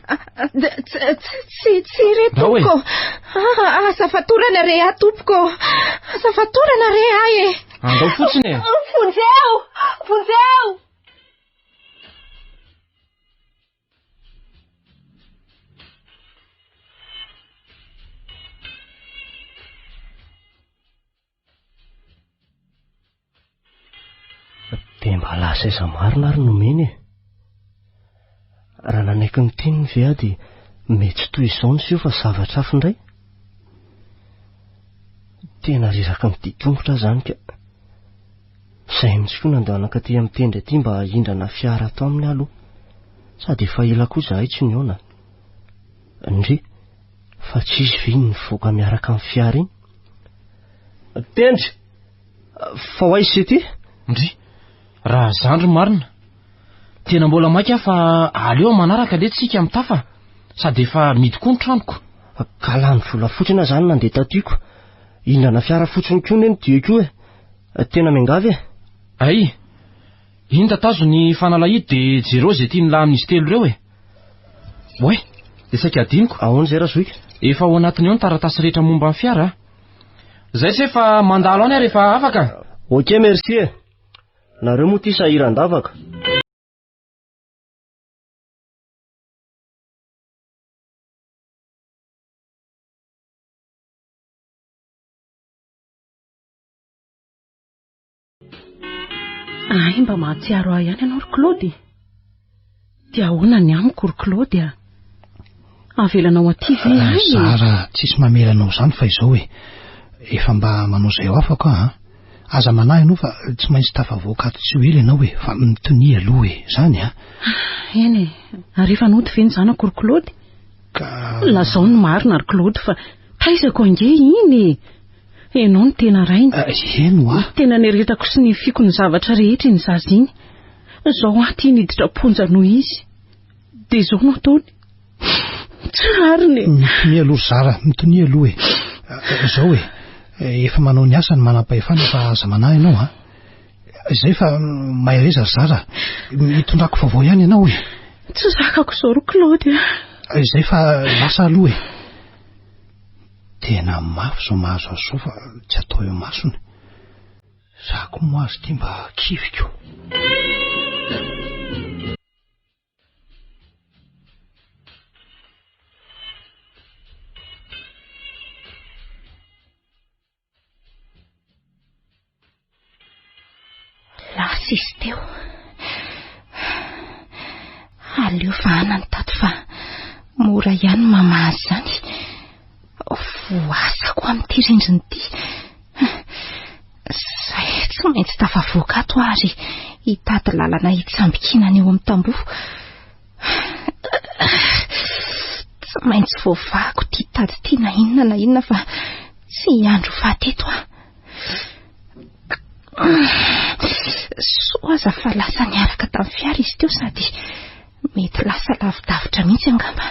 Tsy tsy re tompoko. Ah, aza fatorana re aho tompoko. Aza fatorana re ahy e. Andao fotsiny e. Vonjeo! Vonjeo! Dia mba lasa aiza marina ary nomena e? Raha nanaiky ny teniny ve aho dia mety tsy toy izao ny seho fa zavatra hafa indray? Tena reraka ny dia tongotra aho izany ka. Izay mihitsy koa nandehanako aty amin'ny tendry aty mba hindrana fiara ato aminy aho aloha. Sady efa ela koa izahay tsy nihaona. Ndry, fa tsy izy ve iny nivoaka miaraka amin'ny fiara iny? Tendry! Fa ho aiza isy ity? Ndry, raha zandry marina. Tena mbola maika aho fa aleo manaraka le tsika mitafa. Sady efa midy koa ny tranoko. Ka lany vola fotsiny aho zany nandeha tatyko. Hindrana fiara fotsiny koa ne ny diako io e. Tena miangavy e. Ay, iny tatazo ny fanalahidy dia jereo izay tian'ny lahy amin'izy telo ireo e. Oay, dia saika adinoko. Ahoana izay Razoky? Efa ao anatiny ao ny taratasy rehetra momba ny fiara a. Zay se fa mandalo any aho rehefa afaka. Ok merci e. Nareo moa ty sahiran-davaka. Ay, mba mahatsiaro ahy ihany ianao ry Claude. Dia ahoana ny amiko ry Claude a? Avelanao aty ve ah, ahy? Zara, tsisy mamela anao izany fa izao e. Efa mba manao izay ho afako aho. Aza manahy ianao fa tsy maintsy tafavoaka ato tsy ho ela ianao e, fa mitonia aloha e. Izany a. Ah, eny e. Ary efa nody ve ny zanako ry Claude? Ka Lazao ny marina ry Claude fa taizako ange iny e. Ianao no tena rainy. Eh, eny hoa. Tena nieretako sy nifiako ny zavatra rehetra iny zaza iny. Izao aho ity niditra am-ponja noho izy. Dia izao no ataony. Tsy rariny e. Mitonia aloha ry zara, mitonia aloha e. Eh, izao e, eh, efa manao ny asany manam-pahefana fa aza manahy ianao a. Izay fa mahereza ry zara. Hitondrako vaovao ihany ianao e. Tsy zakako izao ry Claude a. Izay fa lasa aloha e. Tena mafy izao mahazo azy izao fa tsy atao eo masony. Za koa moa azy ity mba kiviko. Lasa izy teo. Aleo vahana ny tato fa mora ihany ny mamaha azy izany. Voasako amin'ity rindrina ity. Izay tsy maintsy tafavoaka ato ary hitady lalana hitsambikinana eo amin'ny tamboho. Tsy maintsy voavahako ity tady ity na inona na inona fa tsy hiandry ho faty eto aho. Soa aza fa lasa niaraka tamin'ny fiara izy teo sady mety lasa lavidavitra mihitsy angamba.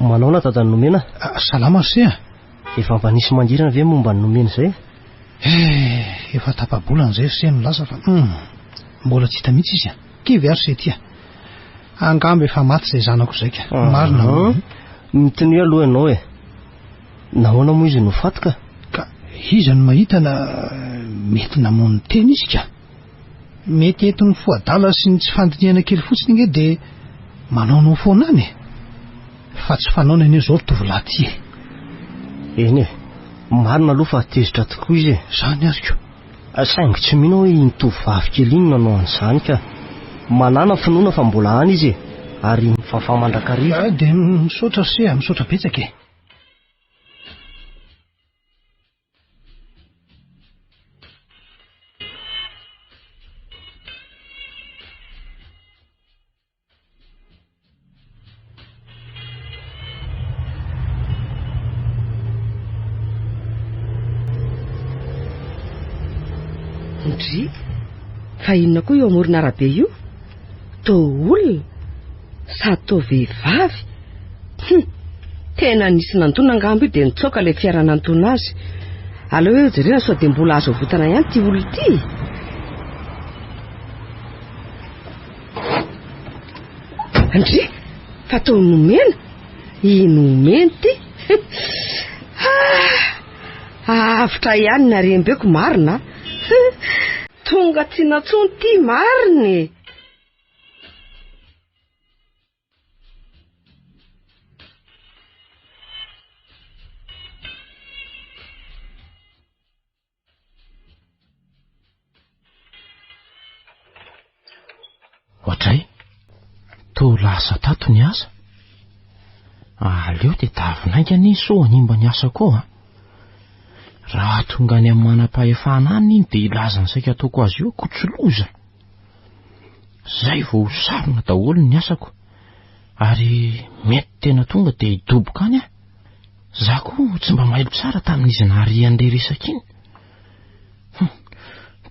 Manaona dadan'i Nomena? Ah, salama ry se a. Efa mba nisy mangirana ve momba ny Nomena izay? Eh, efa tapa-bolana izay ry se no lasa fa hum, mbola tsy hita mihitsy izy a. Kivy ary se ty a. Angamba efa maty izay zanako izay ka. Ah, Marina. Mitonia aloha ianao e. Nahoana moa izy no faty ka? Ka iza no mahita na mety namono tena izy ka? Mety entin'ny fo adala sy ny tsy fandinihana kely fotsiny ange dia manaonao foana any e! Fa tsy fanaony anie izao ry tovolahy ity e! Eny e, marina aloha fa tezitra tokoa izy e! Izany ary ko! Saingy tsy mino aho hoe iny tovovavy kely iny no nanao an'izany ka! Manàna finoana fa mbola any izy e! Ary mivavaha mandrakariva. Dia misaotra ry se a, misaotra betsaka e! Ndry, fa inona koa io amoron'arabe io? Toa olona sady toa vehivavy. Hum, tena nisy nandona angamba io dia nitsoaka ilay fiara nandona azy. Aleo eo jerena sao dia mbola azo avotana ihany ity olona ity. Ndry, fa toa nomena. I nomena ity. Ah, avotra ihany ny harem-beko marina. Tonga tsy nantsoiny ity marina e. Ohatray, toa lasa tato ny asa. Aleo dia davina haingana izy sao hanimba ny asa koa. Raha tonga any amin'ny manam-pahefana any iny dia hilaza ny saika ataoko azy io ko tsy loza. Zay vao ho sarona daholo ny asako. Ary mety tena tonga dia hidoboka any aho. Za koa tsy mba mailo tsara tamin'izy naharian'ilay resaka iny. Hum,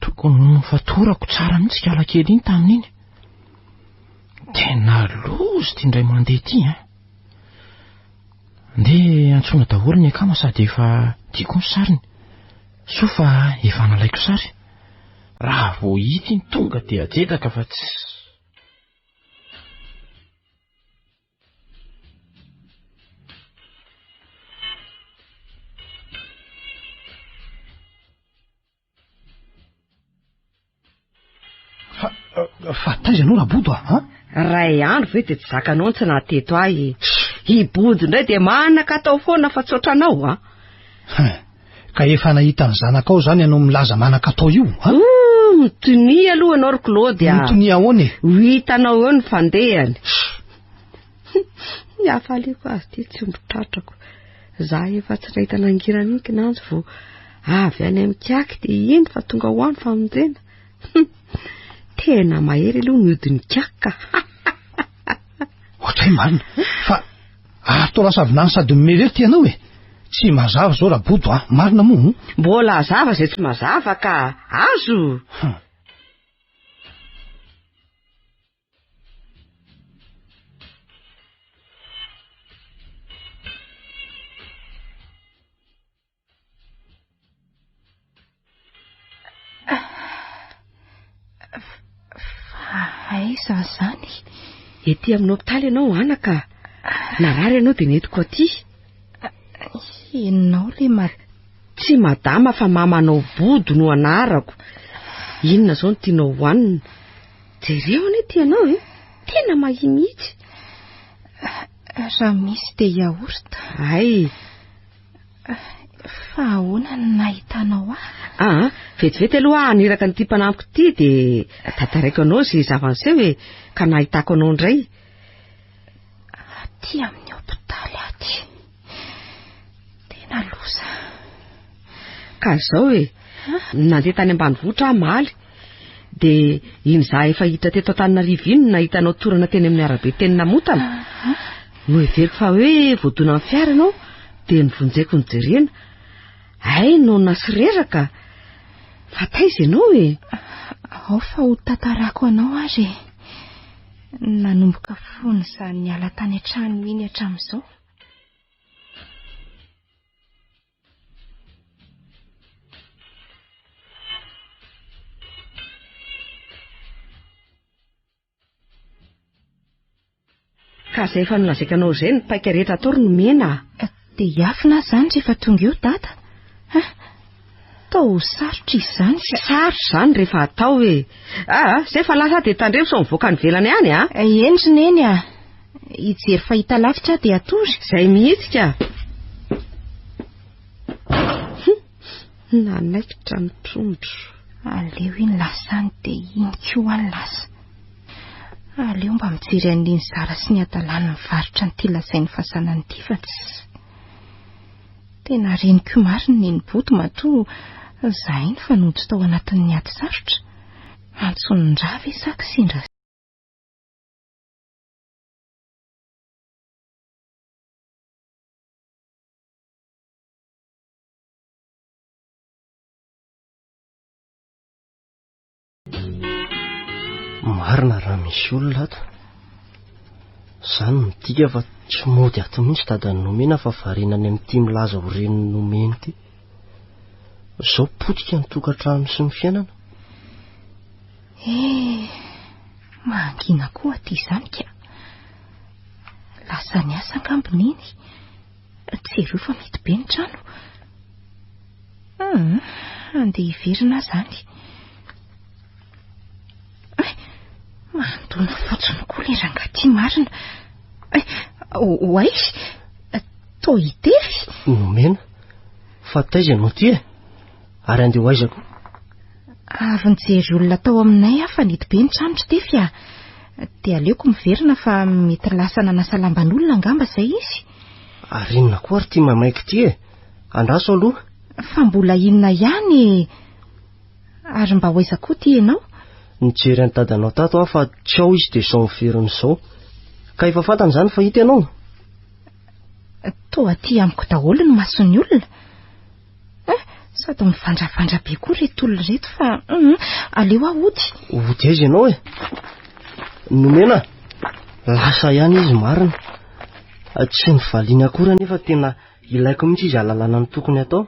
tokony ho nofatorako tsara mihitsy kalakely iny tamin'iny. Tena loza ity indray mandeha ity an. Andeha antsoina daholo ny akama sady efa tiako ny sariny. Soa fa efa nalaiko sary. Raha vao hita iny tonga dia ajedaka fa tsy... Fa, fa taiza ianao Rabodo a? An? Ray andro ve dia tsy zakanao ny tsy nahateto ahy e. I Bodo indray dia manan-katao foana fa tsy ohatranao a. Hein, ka efa nahita ny zanakao izany ianao milaza manan-katao io, an? Hum, mitonia aloha ianao ry Claude a. Mitonia ahoana e? Ho hitanao eo ny fandehany. Ny hafaliako azy ity tsy omby tratrako. Za efa tsy nahita nangirana iny kinanjo vao avy any amin'ny kiaky dia iny fa tonga ho any famonjena. Tena mahery aloha ny hodin'ny kiaky ka. Ohatray marina. Fa ary toa lasa vinany sady mimerery ty ianao e. Tsy mazava izao Rabodo a. Marina moa? Mbola hazava izay tsy mazava ka. Azo. Hum. Fa aiza izany? Ety amin'ny hopitaly ianao anaka. Narary ianao dia nentiko aty. Ianao le ma... Tsy madama fa mamanao bodo no anarako. Inona izao no tianao hohanina? Jereo anie ity anao e. Tena mahia mihitsy. Raha misy dia yaourt. Hay. Fa ahoana no nahitanao ahy? Ah, vetivety aloha aho haniraka an'ity mpanampiko ity dia tantaraiko anao izay zava-niseho e, ka nahitako anao indray. Aty amin'ny hopitaly aty. Tena loza. Ka izao e, nandeha tany ambanivohitra aho omaly, dia iny izaho efa hita teto Antananarivo iny no nahita anao torana teny amin'ny arabe teny Namotana. Noheveriko fa hoe voadonan'ny fiara ianao, dia novonjeko nojerena. Hay noana sy reraka. Fa taiza ianao e? Ao fa ho tantarako anao ary e. Nanomboka fony izaho niala tany an-trano iny hatramin'izao. Ka izay efa nolazaiko anao izay ny paika rehetra atao ry nomena a! Dia hiafina aho izany rehefa tonga eo dada a! Toa ho sarotra izy izany. Sarotra izany rehefa atao e! Aa, izay fa lasa aho dia tandremo sao mivoaka any ivelany any a! Eny ry neny a! Hijery fahitalavitra aho dia hatory. Izay mihitsy ka! Nanaikitra ny trondro. Aleo iny lasa any dia iny koa any lasa. Aleo mba mijery an'iny Zara sy ny hadalany mivarotra an'ity lazainy fa zanany ity fa tsy... Tena reniko marina neny Bodo matoa zahay nifanojo tao anatin'ny ady sarotra. Antson'ny-dra ve sa kisendra Marina raha misy olona ato. Izany midika fa tsy mody ato mihitsy dadan'i Nomena fa variana any amin'ity milaza ho renin'i Nomena ity. Izao potika ny tokantrano sy ny fiainana. Eh, mangina koa aty izany ka. Lasa niasa angamba neny. Jereo fa mety be ny trano. Hum, andeha hiverina aho izany. Ay, mandona fotsiny koa ilay rangahy ity marina. Ay, oay, toa hitefy. Nomena, fa taiza ianao ity e? Ary andeha ho aiza koa? Avy nijery olona tao aminay aho fa nety be ny trano ry Tefy a. Dia aleoko miverina fa mety lasa nanasa lamban'olona angamba izay izy. Ary inona koa ary ity maimaika ity e? Andraso aloha. Fa mbola inona ihany e? Ary mba ho aiza koa ity ianao? Nijery an'i dadanao tato aho fa tsy ao izy dia izao miverina izao. Ka efa fantany izany fa hita ianao? Toa aty amiko daholo ny mason'ny olona. Eh, sady mivandravandra be koa ireto olona ireto fa hum, aleo aho hody. Hody aiza ianao e? Nomena, lasa ihany izy marina. Tsy nivaliany akory anefa tena ilaiko mihitsy izy hahalalana ny tokony hatao.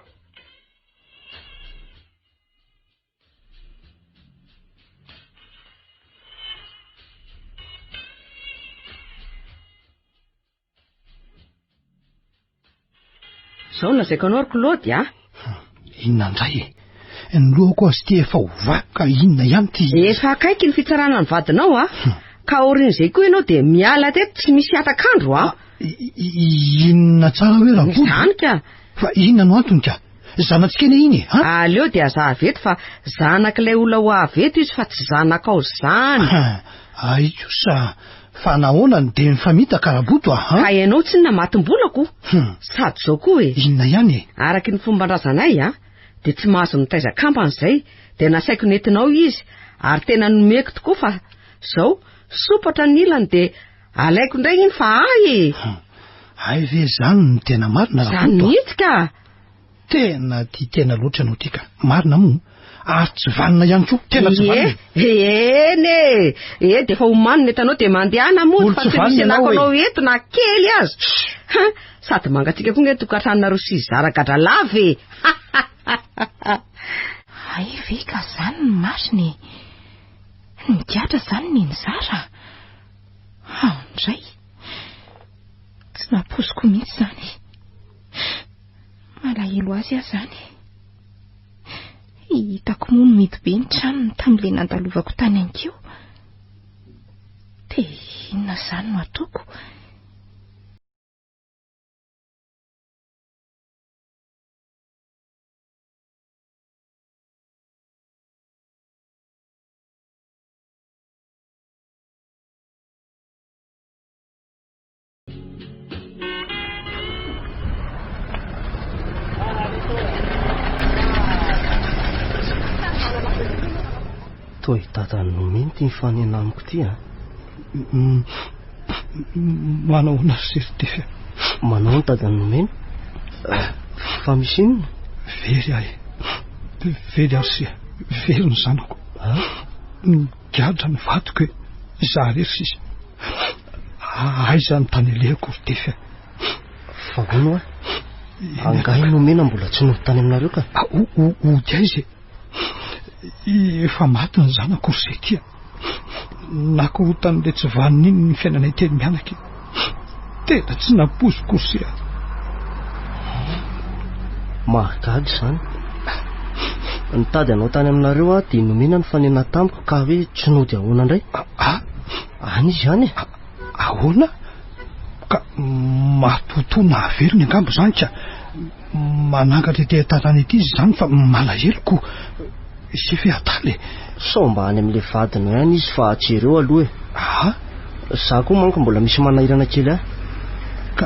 Zao no lazaiko anao ry Claude a! Inona indray e? Ny lohako azy ity efa ho vaky ka inona ihany ity? Efa akaiky ny fitsarana ny vadinao a! Ka aorian'izay koa ianao dia miala teto tsy misy hatak'andro a! Inona tsara hoe Rabodo? Izany ka! Fa inona no antony ka? Zanatsika anie iny e! Ha? Aleo dia aza avy eto fa zanak'ilay olona ho avy eto izy fa tsy zanakao izany. Ay kosa, fa nahoana no dia mifamitaka Raboto a? Ha? Ka ianao tsinona matim-bolako. Sady izao koa e. Inona ihany e? Araky ny fomban-drazanay a, dia tsy mahazo mitaiza kambana izay, dia nasaiko nentinao izy, ary tena nomeko tokoa fa izao, sompatra ny ilany dia Alaiko indray iny fa ahy e! Hay ve izany no tena marina Rakoto a? Izany mihitsy ka! Tena tia tena loatra ianao ity ka! Marina moa! Ary tsy vanona ihany koa! Tena tsy vanona! Ie! Eny e! E, dia efa omanina ny entanao dia mandehana mody fa tsy misy ilako anao eto na kely aza! Ha! Sady mangatsiaka koa nge ny tokantranonareo sy zara gadralava e! Hay ve ka izany no marina e! Nigadra izany ny nizara? Ao indray. Tsy nampoiziko mihitsy izany. Malahelo azy aho izany. Hitako moa ny mihidy be ny tranony tamin'ilay nandalovako tany Ankeo. Dia inona izany no ataoko? Toa i Dada nomeny ity mifanena amiko ity a. Manao ahoana ry se ry Tefy a? Manao ny Dada nomena? Fa misy inona? Very aho e. Very aho ry se a. Very ny zanako. Nigadra ny vadiko e. Izaho irery sisa. Aiza ny tany alehako ry Tefy a? Fa hono hoa? Angaha i Nomena mbola tsy nody tany aminareo ka? Hody aiza e? Efa maty ny zanako ry Sety a. Nakorontan'ilay tsy vanona iny ny fiainanay telo mianaka e. Tena tsy nampoiziko ry se a. Mahagaga izany. Nitady anao tany aminareo aho dia nomena nifanena tamiko ka hoe tsy nody ahoana indray? Ah! Any izy any e. Ahoana? Ka matoatoa nahavelony angamba izany ka. Manangatra ety an-tanàna ety izy izany fa malahelo ko. Ise ve adala e? Sao mba any amin'ilay vadinao ihany izy fa jereo aloha e. Ah? Za koa manko mbola misy manahirana kely ahy. Ka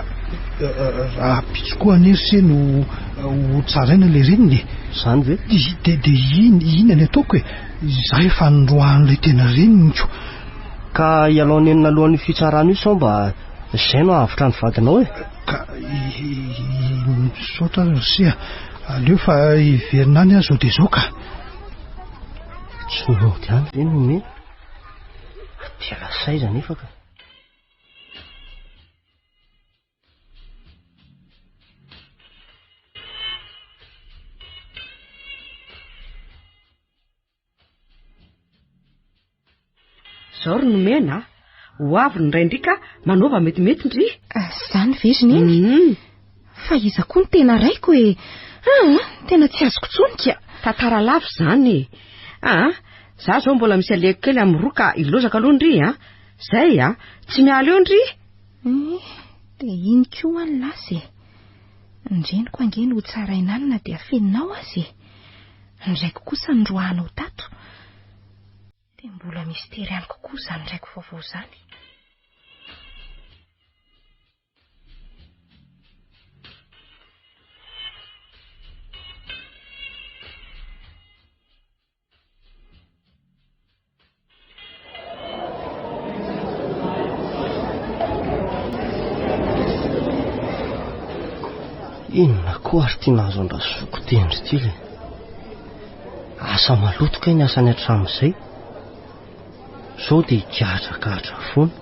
rahampitso koa anie ry se no ho tsaraina ilay reniny e. Izany ve? Dia dia inona ny ataoko e? Izaho efa noroahan'ilay tena reniny ko. Ka ialao nenina alohan'io fitsarana io sao mba izay no hahavotra ny vadinao e. Ka misaotra ry se a. Aleo fa hiverina any aho izao dia izao ka. Tsy nody any ve no omena? Dia lasa aiza anefa ka? Zao ry Nomena a, ho avy ny rain-dry ka manaova metimety ndry. Ah, zany ve ry Neny? Mm. Fa iza koa no tena raiko e? Ah, tena tsy azoko intsony ka. Tantara lava izany e. Ah, za zao mbola misy alehako kely amin'ny roa ka ilozaka aloha ndry a. Zay a, tsy miala eo ndry. Eh, dia iny koa any lasa e. Ny reniko ange no hotsaraina any na dia afeninao aza e. Ny raiko kosa noroahanao tato. Dia mbola mistery amiko koa izany raiko vaovao izany. Inona koa ary ity nahazo an-dRazoky tendry ity le? Asa maloto kay ny asany hatramin'izay. Zao dia higadragadra foana.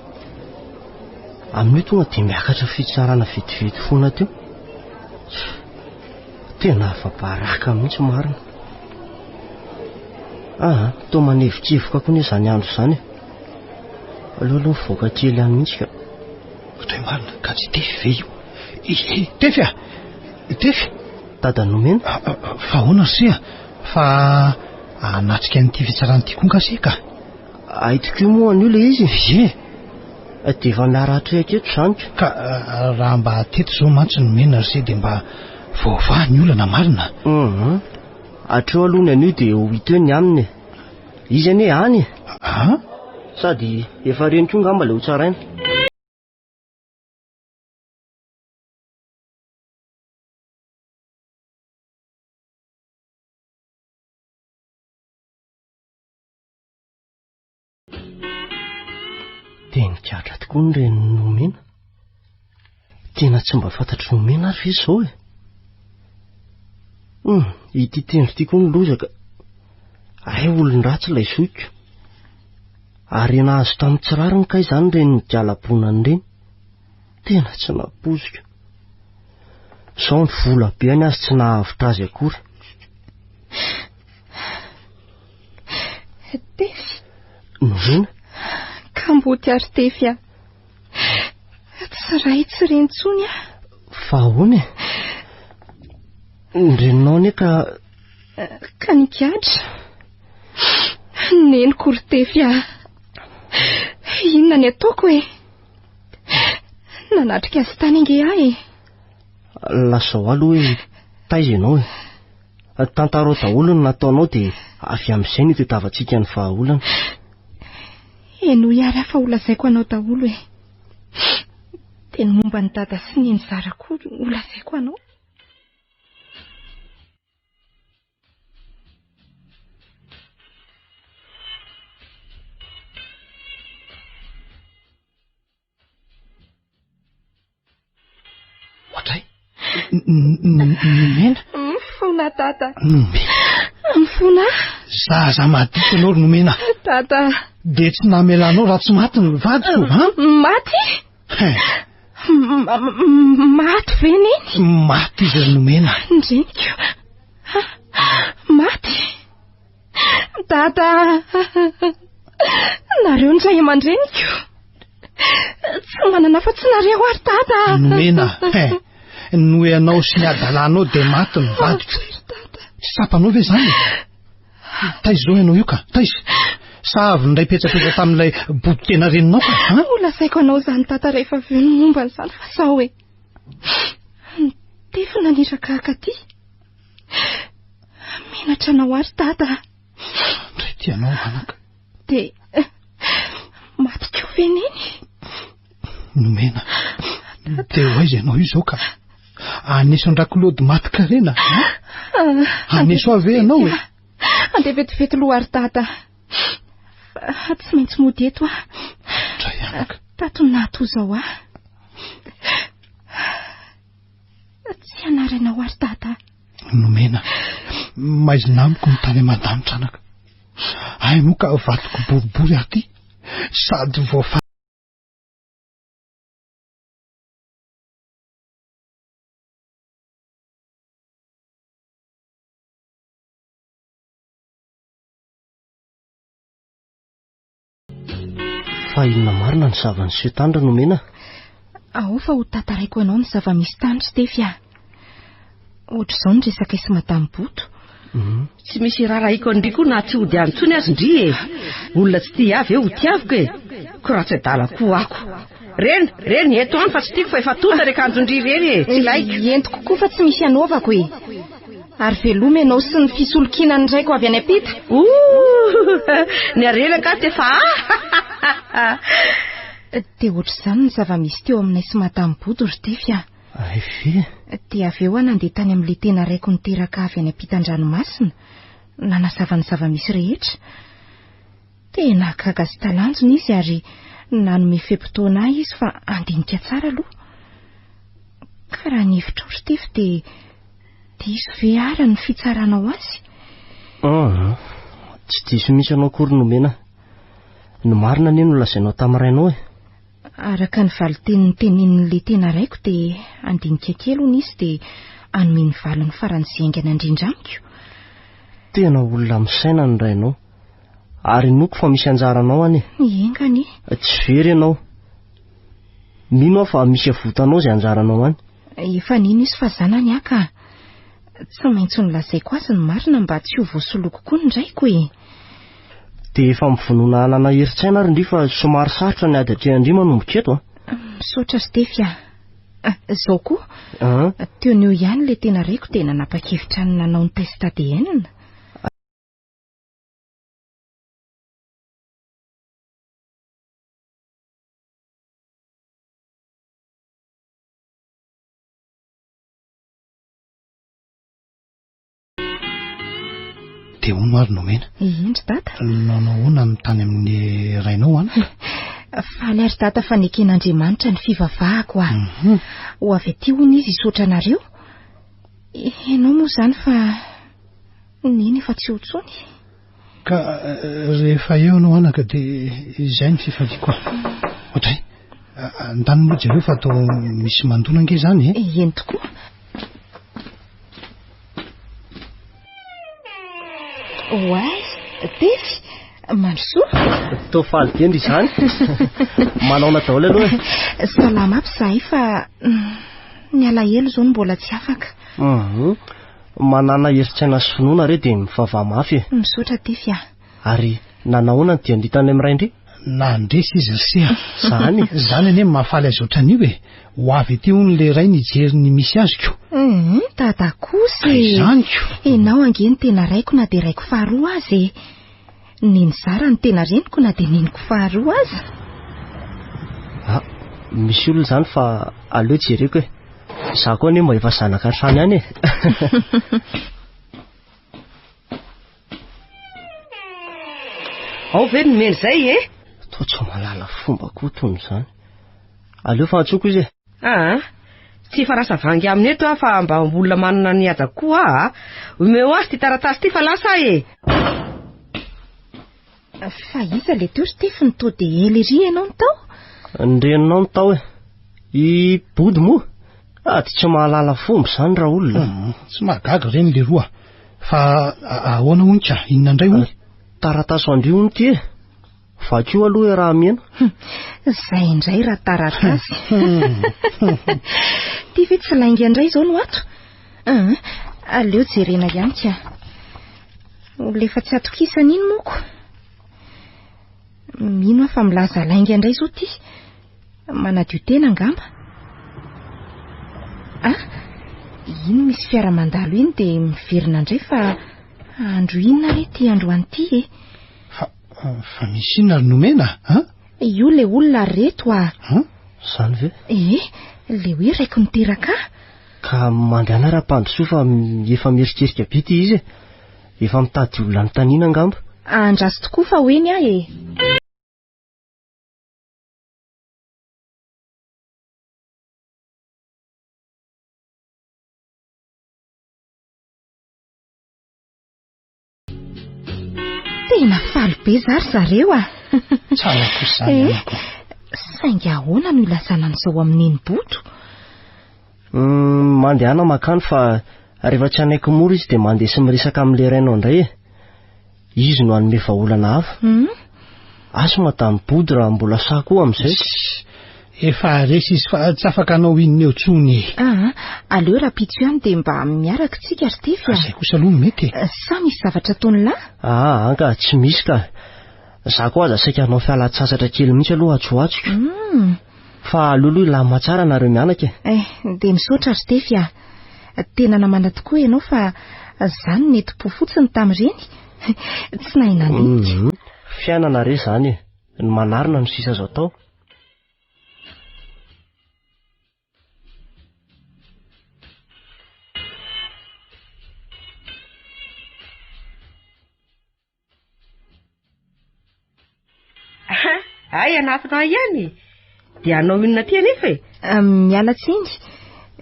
Amin'io tonga dia miakatra fitsarana vetivety foana teo. Tena afa-baraka mihitsy marina. Ah, toa manevokevoka koa anie izany andro izany e. Aleo aloha mivoaka kely any mihitsy ka. Ohatray marina, ka tsy Tefy ve io? I Tefy a! Tefy! Dada nomena? Ah, ah, ah, fa ahoana ry se a? Fa hanatrika an'ity fitsarana ity koa nga se ka? Hay tokoa moa an'io ilay izy e. Ie. Dia efa miara-hatrehaka eto izany ka. Ka raha mba teto izao mantsy nomena ry se dia mba voavaha ny olana marina. Hum. Hatreo aloha ny anio dia ho hita eo ny aminy e. Izy anie any e. Ah? Sady efa reny koa ngamba ilay hotsaraina. Dia nigadra tokoa ny renin'i Nomena. Tena tsy mba fantatr'i Nomena ary ve izao e? Hum, ity tendro ity koa ny loza ka. Hay olon-dratsy ilay zoky. Harena azo tamin'ny tsy rariny kay izany ireny nigalabonany ireny. Tena tsy nampoiziko. Izao ny vola be any azy tsy nahavotra azy akory. Tefy. Nomena? Kamboty ary Tefy a. Tsy ray tsy reny intsony aho. Fa ahoana e? Ny reninao anie ka... Ka nigadra. Neniko ry Tefy a. Inona ny ataoko e? Nanatrika azy tany ange aho e. Lazao aloha hoe taiza ianao e. Tantarao daholo ny nataonao dia avy amin'izay no hitadiavantsika ny vahaolana. Henoy ary aho fa holazaiko anao daholo e. Dia ny momba an'i Dada sy Neny Zara koa holazaiko anao. Nomena? Mifona dada. Nomena. Mifona. Zaza maditra ianao ry Nomena. Dada. Dia tsy namelanao raha tsy maty ny vadiko, ha? Maty? Maty ve neny? Maty izy ry Nomena. Ny reniko. Maty. Dada. Nareo ny ray aman-dreniko. Tsy manana afa-tsy nareo ary dada. Nomena. Noho ianao sy ny adalanao dia maty ny vadiko. Tsy tsapanao ve izany e? Taiza izao ianao io ka? Taiza? Sa avy niray petsapetsa tamin'ilay bodo tena reninao ka? Ha? Ho lazaiko anao izany tata rehefa avy eo ny momba an'izany fa sao e. Nitefy naniraka haka aty. Menatra anao ary dada. Ndray tia anao anaka. Dia maty koa ve neny? Nomena. Dia ho aiza ianao io izao ka? Aneso an-dRakolody maty karena. Aneso ahy ve ianao e? Andeha vetivety loha ary dada. Fa tsy maintsy mody eto aho. Ndray anaka. Tato no nahatoa izao ahy. Tsy hanary anao ary dada. Nomena. Maizina amiko ny tany aman-danitra anaka. Hay moa ka vatoko boribory aty. Sady voafa. Fa inona marina ny zava-niseho tany ry Nomena? Ao fa ho tantaraiko anao ny zava-misy tany ry Stefy a. Ohatr'izao ny resakay sy Madame Boto. Mhm. Tsy misy irarahiko an-dry koa na tsy hody any intsony aza ndry e. Olona tsy tia ahy ve ho tiaviko e? Ko raha tsy adala koa ako. Reny, reny, eto any fa tsy tiako fa efa tonta re kanjon-dry ireny e. Tsy ilaiko. Entiko koa fa tsy misy anaovako e. Ary veloma ianao sy ny fisolokiana ny raiko avy any am-pita. Ouh! Ny harena angaha tsy efa ahy? Dia ohatr'izany ny zava-misy teo aminay sy Madame Bodo ry Tefy a. Ay ve? Dia avy eo aho nandeha tany amin'ilay tena raiko niteraka avy any ampitan-dranomasina, nanazava ny zava-misy rehetra. Tena gaga sy talanjona izy ary nanome fe-potoana ahy izy fa handinika tsara aloha. Ka raha ny hevitrao ry Tefy dia diso ve ara ny fitsaranao azy? Ah, tsy diso mihitsy ianao akory Nomena. Ny marina anie no lazainao tamin'ny rainao e. Araka ny valinteny notenenin'ilay tena raiko dia handinika kely hono izy dia hanome ny valiny faran'izay haingana indrindra amiko. Tena olona misaina ny rainao. Ary inoako fa misy anjaranao any e. Enga anie. Tsy very ianao. Mino aho fa misy avotanao izay anjaranao any. Efa nino izy fa zanany aho ka. Tsy maintsy nolazaiko azy ny marina mba tsy ho voasoloko koa ny raiko e. Dia efa mivonona hanana herin-tsaina ary ndry fa somary sarotra ny ady atrehan-dry manomboka eto a. Misaotra ry Tefy a. Izao koa, teo no eo ihany ilay tena raiko dia nanapa-kevitra ny nanao ny test ADN. Dia hono ary Nomena. Indry dada. Nanao ahoana ny tany amin'ny rainao an? Faly ary dada fa neken'Andriamanitra ny fivavahako ah. Mhm. Ho avy aty hono izy hisaotra anareo. Ianao moa izany fa neny efa tsy ho intsony. Ka rehefa eo ianao anaka dia izay ny fifaliako ahy. Ohatray, andany moa jereo fa atao misy mandona ange izany e. Eny tokoa. Oay, Tefy, mandrosoa. Toa faly be ndry izany. Manaona daholo aloha e. Salama aby izahay fa ny alahelo izao no mbola tsy afaka. Mhm. Manàna herin-tsaina sy finoana re dia mivavaha mafy e. Misaotra Tefy a. Ary nanahoana ny dian-dry tany amin'ny rain-dry? Nandresy izy ry se a. Zany e. Zany anie no mahafaly azy ohatran'io e. Ho avy ety hono ilay rainy hijery ny misy azy ko. Hum, dada kosa e. Izany ko. Ianao ange no tena raiko na dia raiko faharoa aza e. Neny Zara no tena reniko na dia neniko faharoa aza. Ah, misy olona izany fa aleo jereko e. Izaho koa anie mba efa zanaka hatrany ihany e. Ao ve nomena izay e? Toa tsy mahalala fomba koa tony izany. Aleo fa antsoiko izy e. Aa, ah, Tsy hifarasa vangy aminy eto aho fa mba olona manana ny hajako koa aho a. Omeo azy ity taratasy ity fa lasa aho e. Fa iza le teo ry Tefy no toa dia ela ery ianao no tao? Ny reninao no tao e. I Body moa? Ady tsy mahalala fomba izany raolona. Tsy mahagaga ireny leroa. Fa ahoana hono ka? Inona indray hono? Taratasy ho an-dry hono ity e. Vakio aloha e raha miheno. Izay indray raha taratasy. Ity ve tsy lainga indray izao no ato? Aleo jerena ihany ka. Olona efa tsy atokisana iny moko. Mino aho fa milaza lainga indray izao ity. Manadio tena angamba. Ah, iny misy fiara mandalo iny dia miverina indray fa andro inona re ity androany ity e? Fa, fa misy inona ry nomena a? Io le olona ry reto a. An? Izany ve? Ee, le hoe raiko niteraka ahy. Ka mandehana Rapandisoa fa efa mieritreritra be ity izy e. Efa mitady olona anontaniana angamba. Andraso tokoa fa ho eny aho e. Tena faly be za ry zareo a! Tsara kosa izany Eh, amiko. saingy ahoana no ilazana an'izao amin'i Neny Boto? Mandehana mankany fa rehefa tsy hanaiky mora izy dia mandeha sy miresaka amin'ilay rainao indray e. Izy no hanome vahaolana hafa. Asa Madame Bodo raha mbola sahy koa amin'izay. Efa resy izy fa tsy afaka hanao inona eo intsony e. Aa, aleo rahampitso ihany dia mba miaraka tsika ry Tefy a. Izay kosa aloha no mety e. Sa misy zavatra ataon'i lahy? Aa, anka tsy misy ka. Za koa aza saika hanao fialan-tsasatra kely mihitsy aloha atsy ho atsy ko. Fa aleo aloha hilamina tsara nareo mianaka e. Eh, dia misaotra ry Tefy a. Tena namana tokoa ianao fa za no neti-po fotsiny tamin'ireny. Tsy nahay nandinika. Fiainana re izany e. Ny manarina no sisa azo atao. Hay anatona ahy ihany. Dia hanao inona aty anefa e? Miala tsiny.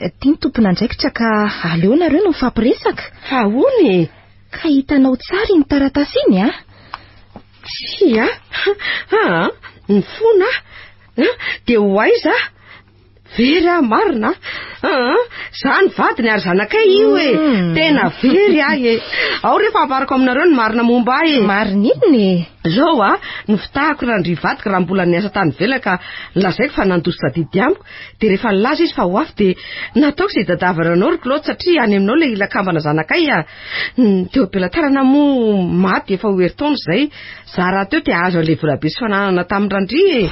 Ity ny tompon'andraikitra ka aleo nareo no mifampiresaka. Fa ahoana e? Ka hitanao tsara iny taratasy iny a? Tsia. Aa, nifona aho. Dia ho aiza aho? Very aho marina a! Za ny vadiny ary zanakay io e! Mm. Tena very aho e! Ao rehefa ambarako aminareo ny marina momba ahy e! Marina inona e? Zao a, nofitahako Randria vadiko raha mbola niasa tany ivelany ka nolazaiko fa nandositra adidy amiko, dia rehefa nilaza izy fa ho avy dia nataoko izay hitadiavana anao ry Claude satria any aminao ilay ilakambana zanakay a! Ny teo am-pelatanana moa maty efa ho herintaona izay, za rahateo te hahazo an'ilay volabe sy fananana tamin'i Randria e!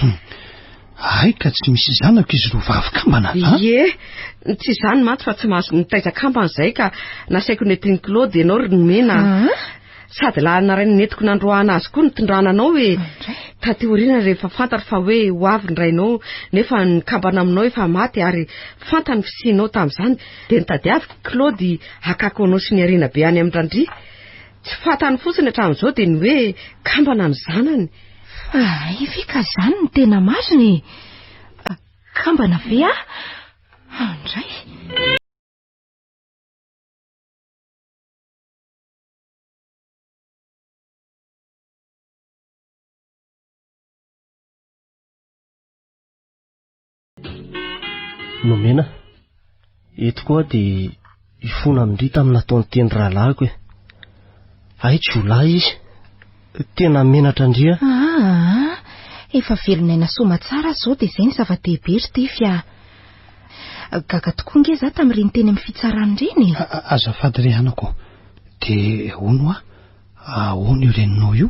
Hay ka tsy misy zanako izy roa vavy kambana a! Ie, tsy izany mantsy fa tsy mahazo mitaiza kambana izahay ka nasaiko nentin'i Claude ianao ry Nomena a! Sady lalana iray nentiko nandroahana azy koa nitondrana anao e! Taty aoriana rehefa fantatro fa hoe ho avy ny rainao nefa ny kambana aminao efa maty ary fantany ny fisianao tamin'izany dia nitadiaviko Claude hakako anao sy ny harena be any amin-dRandria. Tsy fantany fotsiny hatramin'izao dia ny hoe kambana ny zanany. Fa hay ve ka izany no tena marina e? Kambana ve aho? Andray. Nomena. Eto koa dia hifona amin-dry tamin'ny nataony teny rahalahiko e. Hay jiolahy izy. Tena menatra an-dry a. Aa, efa velon'aina soamatsara aho izao dia izay ny zava-dehibe ry Tefy a. Gaga tokoa nge za tamin'ireny teny amin'ny fitsarana ireny e. Azafady re anako. Dia hono hoa, ahoana io reninao io?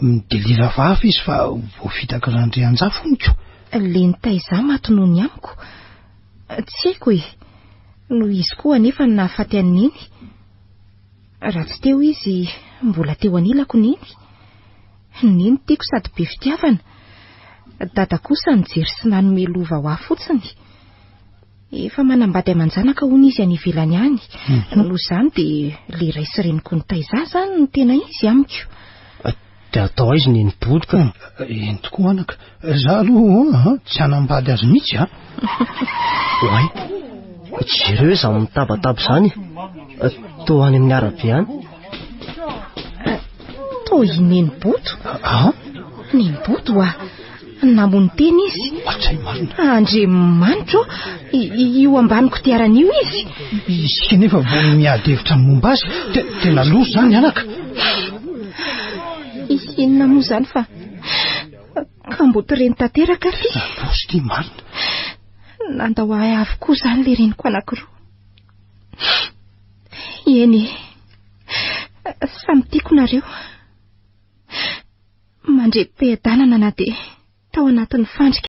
Midelira hafahafa izy fa voafitak'i Randrianjafy hono ko. Le nitaiza maty noho ny amiko. Tsy haiko e. Noho izy koa anefa no nahafaty an'i Neny. Raha tsy teo izy, mbola teo anilako Neny. Neny tiako sady be fitiavana. Dada kosa nijery sy nanome lova ho ahy fotsiny. Efa manambady aman-janaka hono izy any ivelany any. Noho izany dia le ray sy reniko nitaiza ahy izany no tena izy amiko. Dia atao aiza ny eny-body ka? Eny tokoa anaka. Za aloha tsy hanambady azy mihitsy a. Oay. Jereo izany mitabataba izany e. Toa any amin'ny arabe any. Toa i Neny Boto. Ah? Neny Boto oa. Namono tena izy. Ohatray marina. Andriamanitro, io ambany kodiarana io izy. Isika nefa vao miady hevitra ny momba azy. Tena loza izany anaka. Inona moa izany fa kamboty reny tanteraka ty. Loza ity marina. Nandao ahy avokoa izany ilay reniko anankiroa. Eny e, samy tiako nareo. Mandre-piadanana na dia tao anatin'ny fandrika.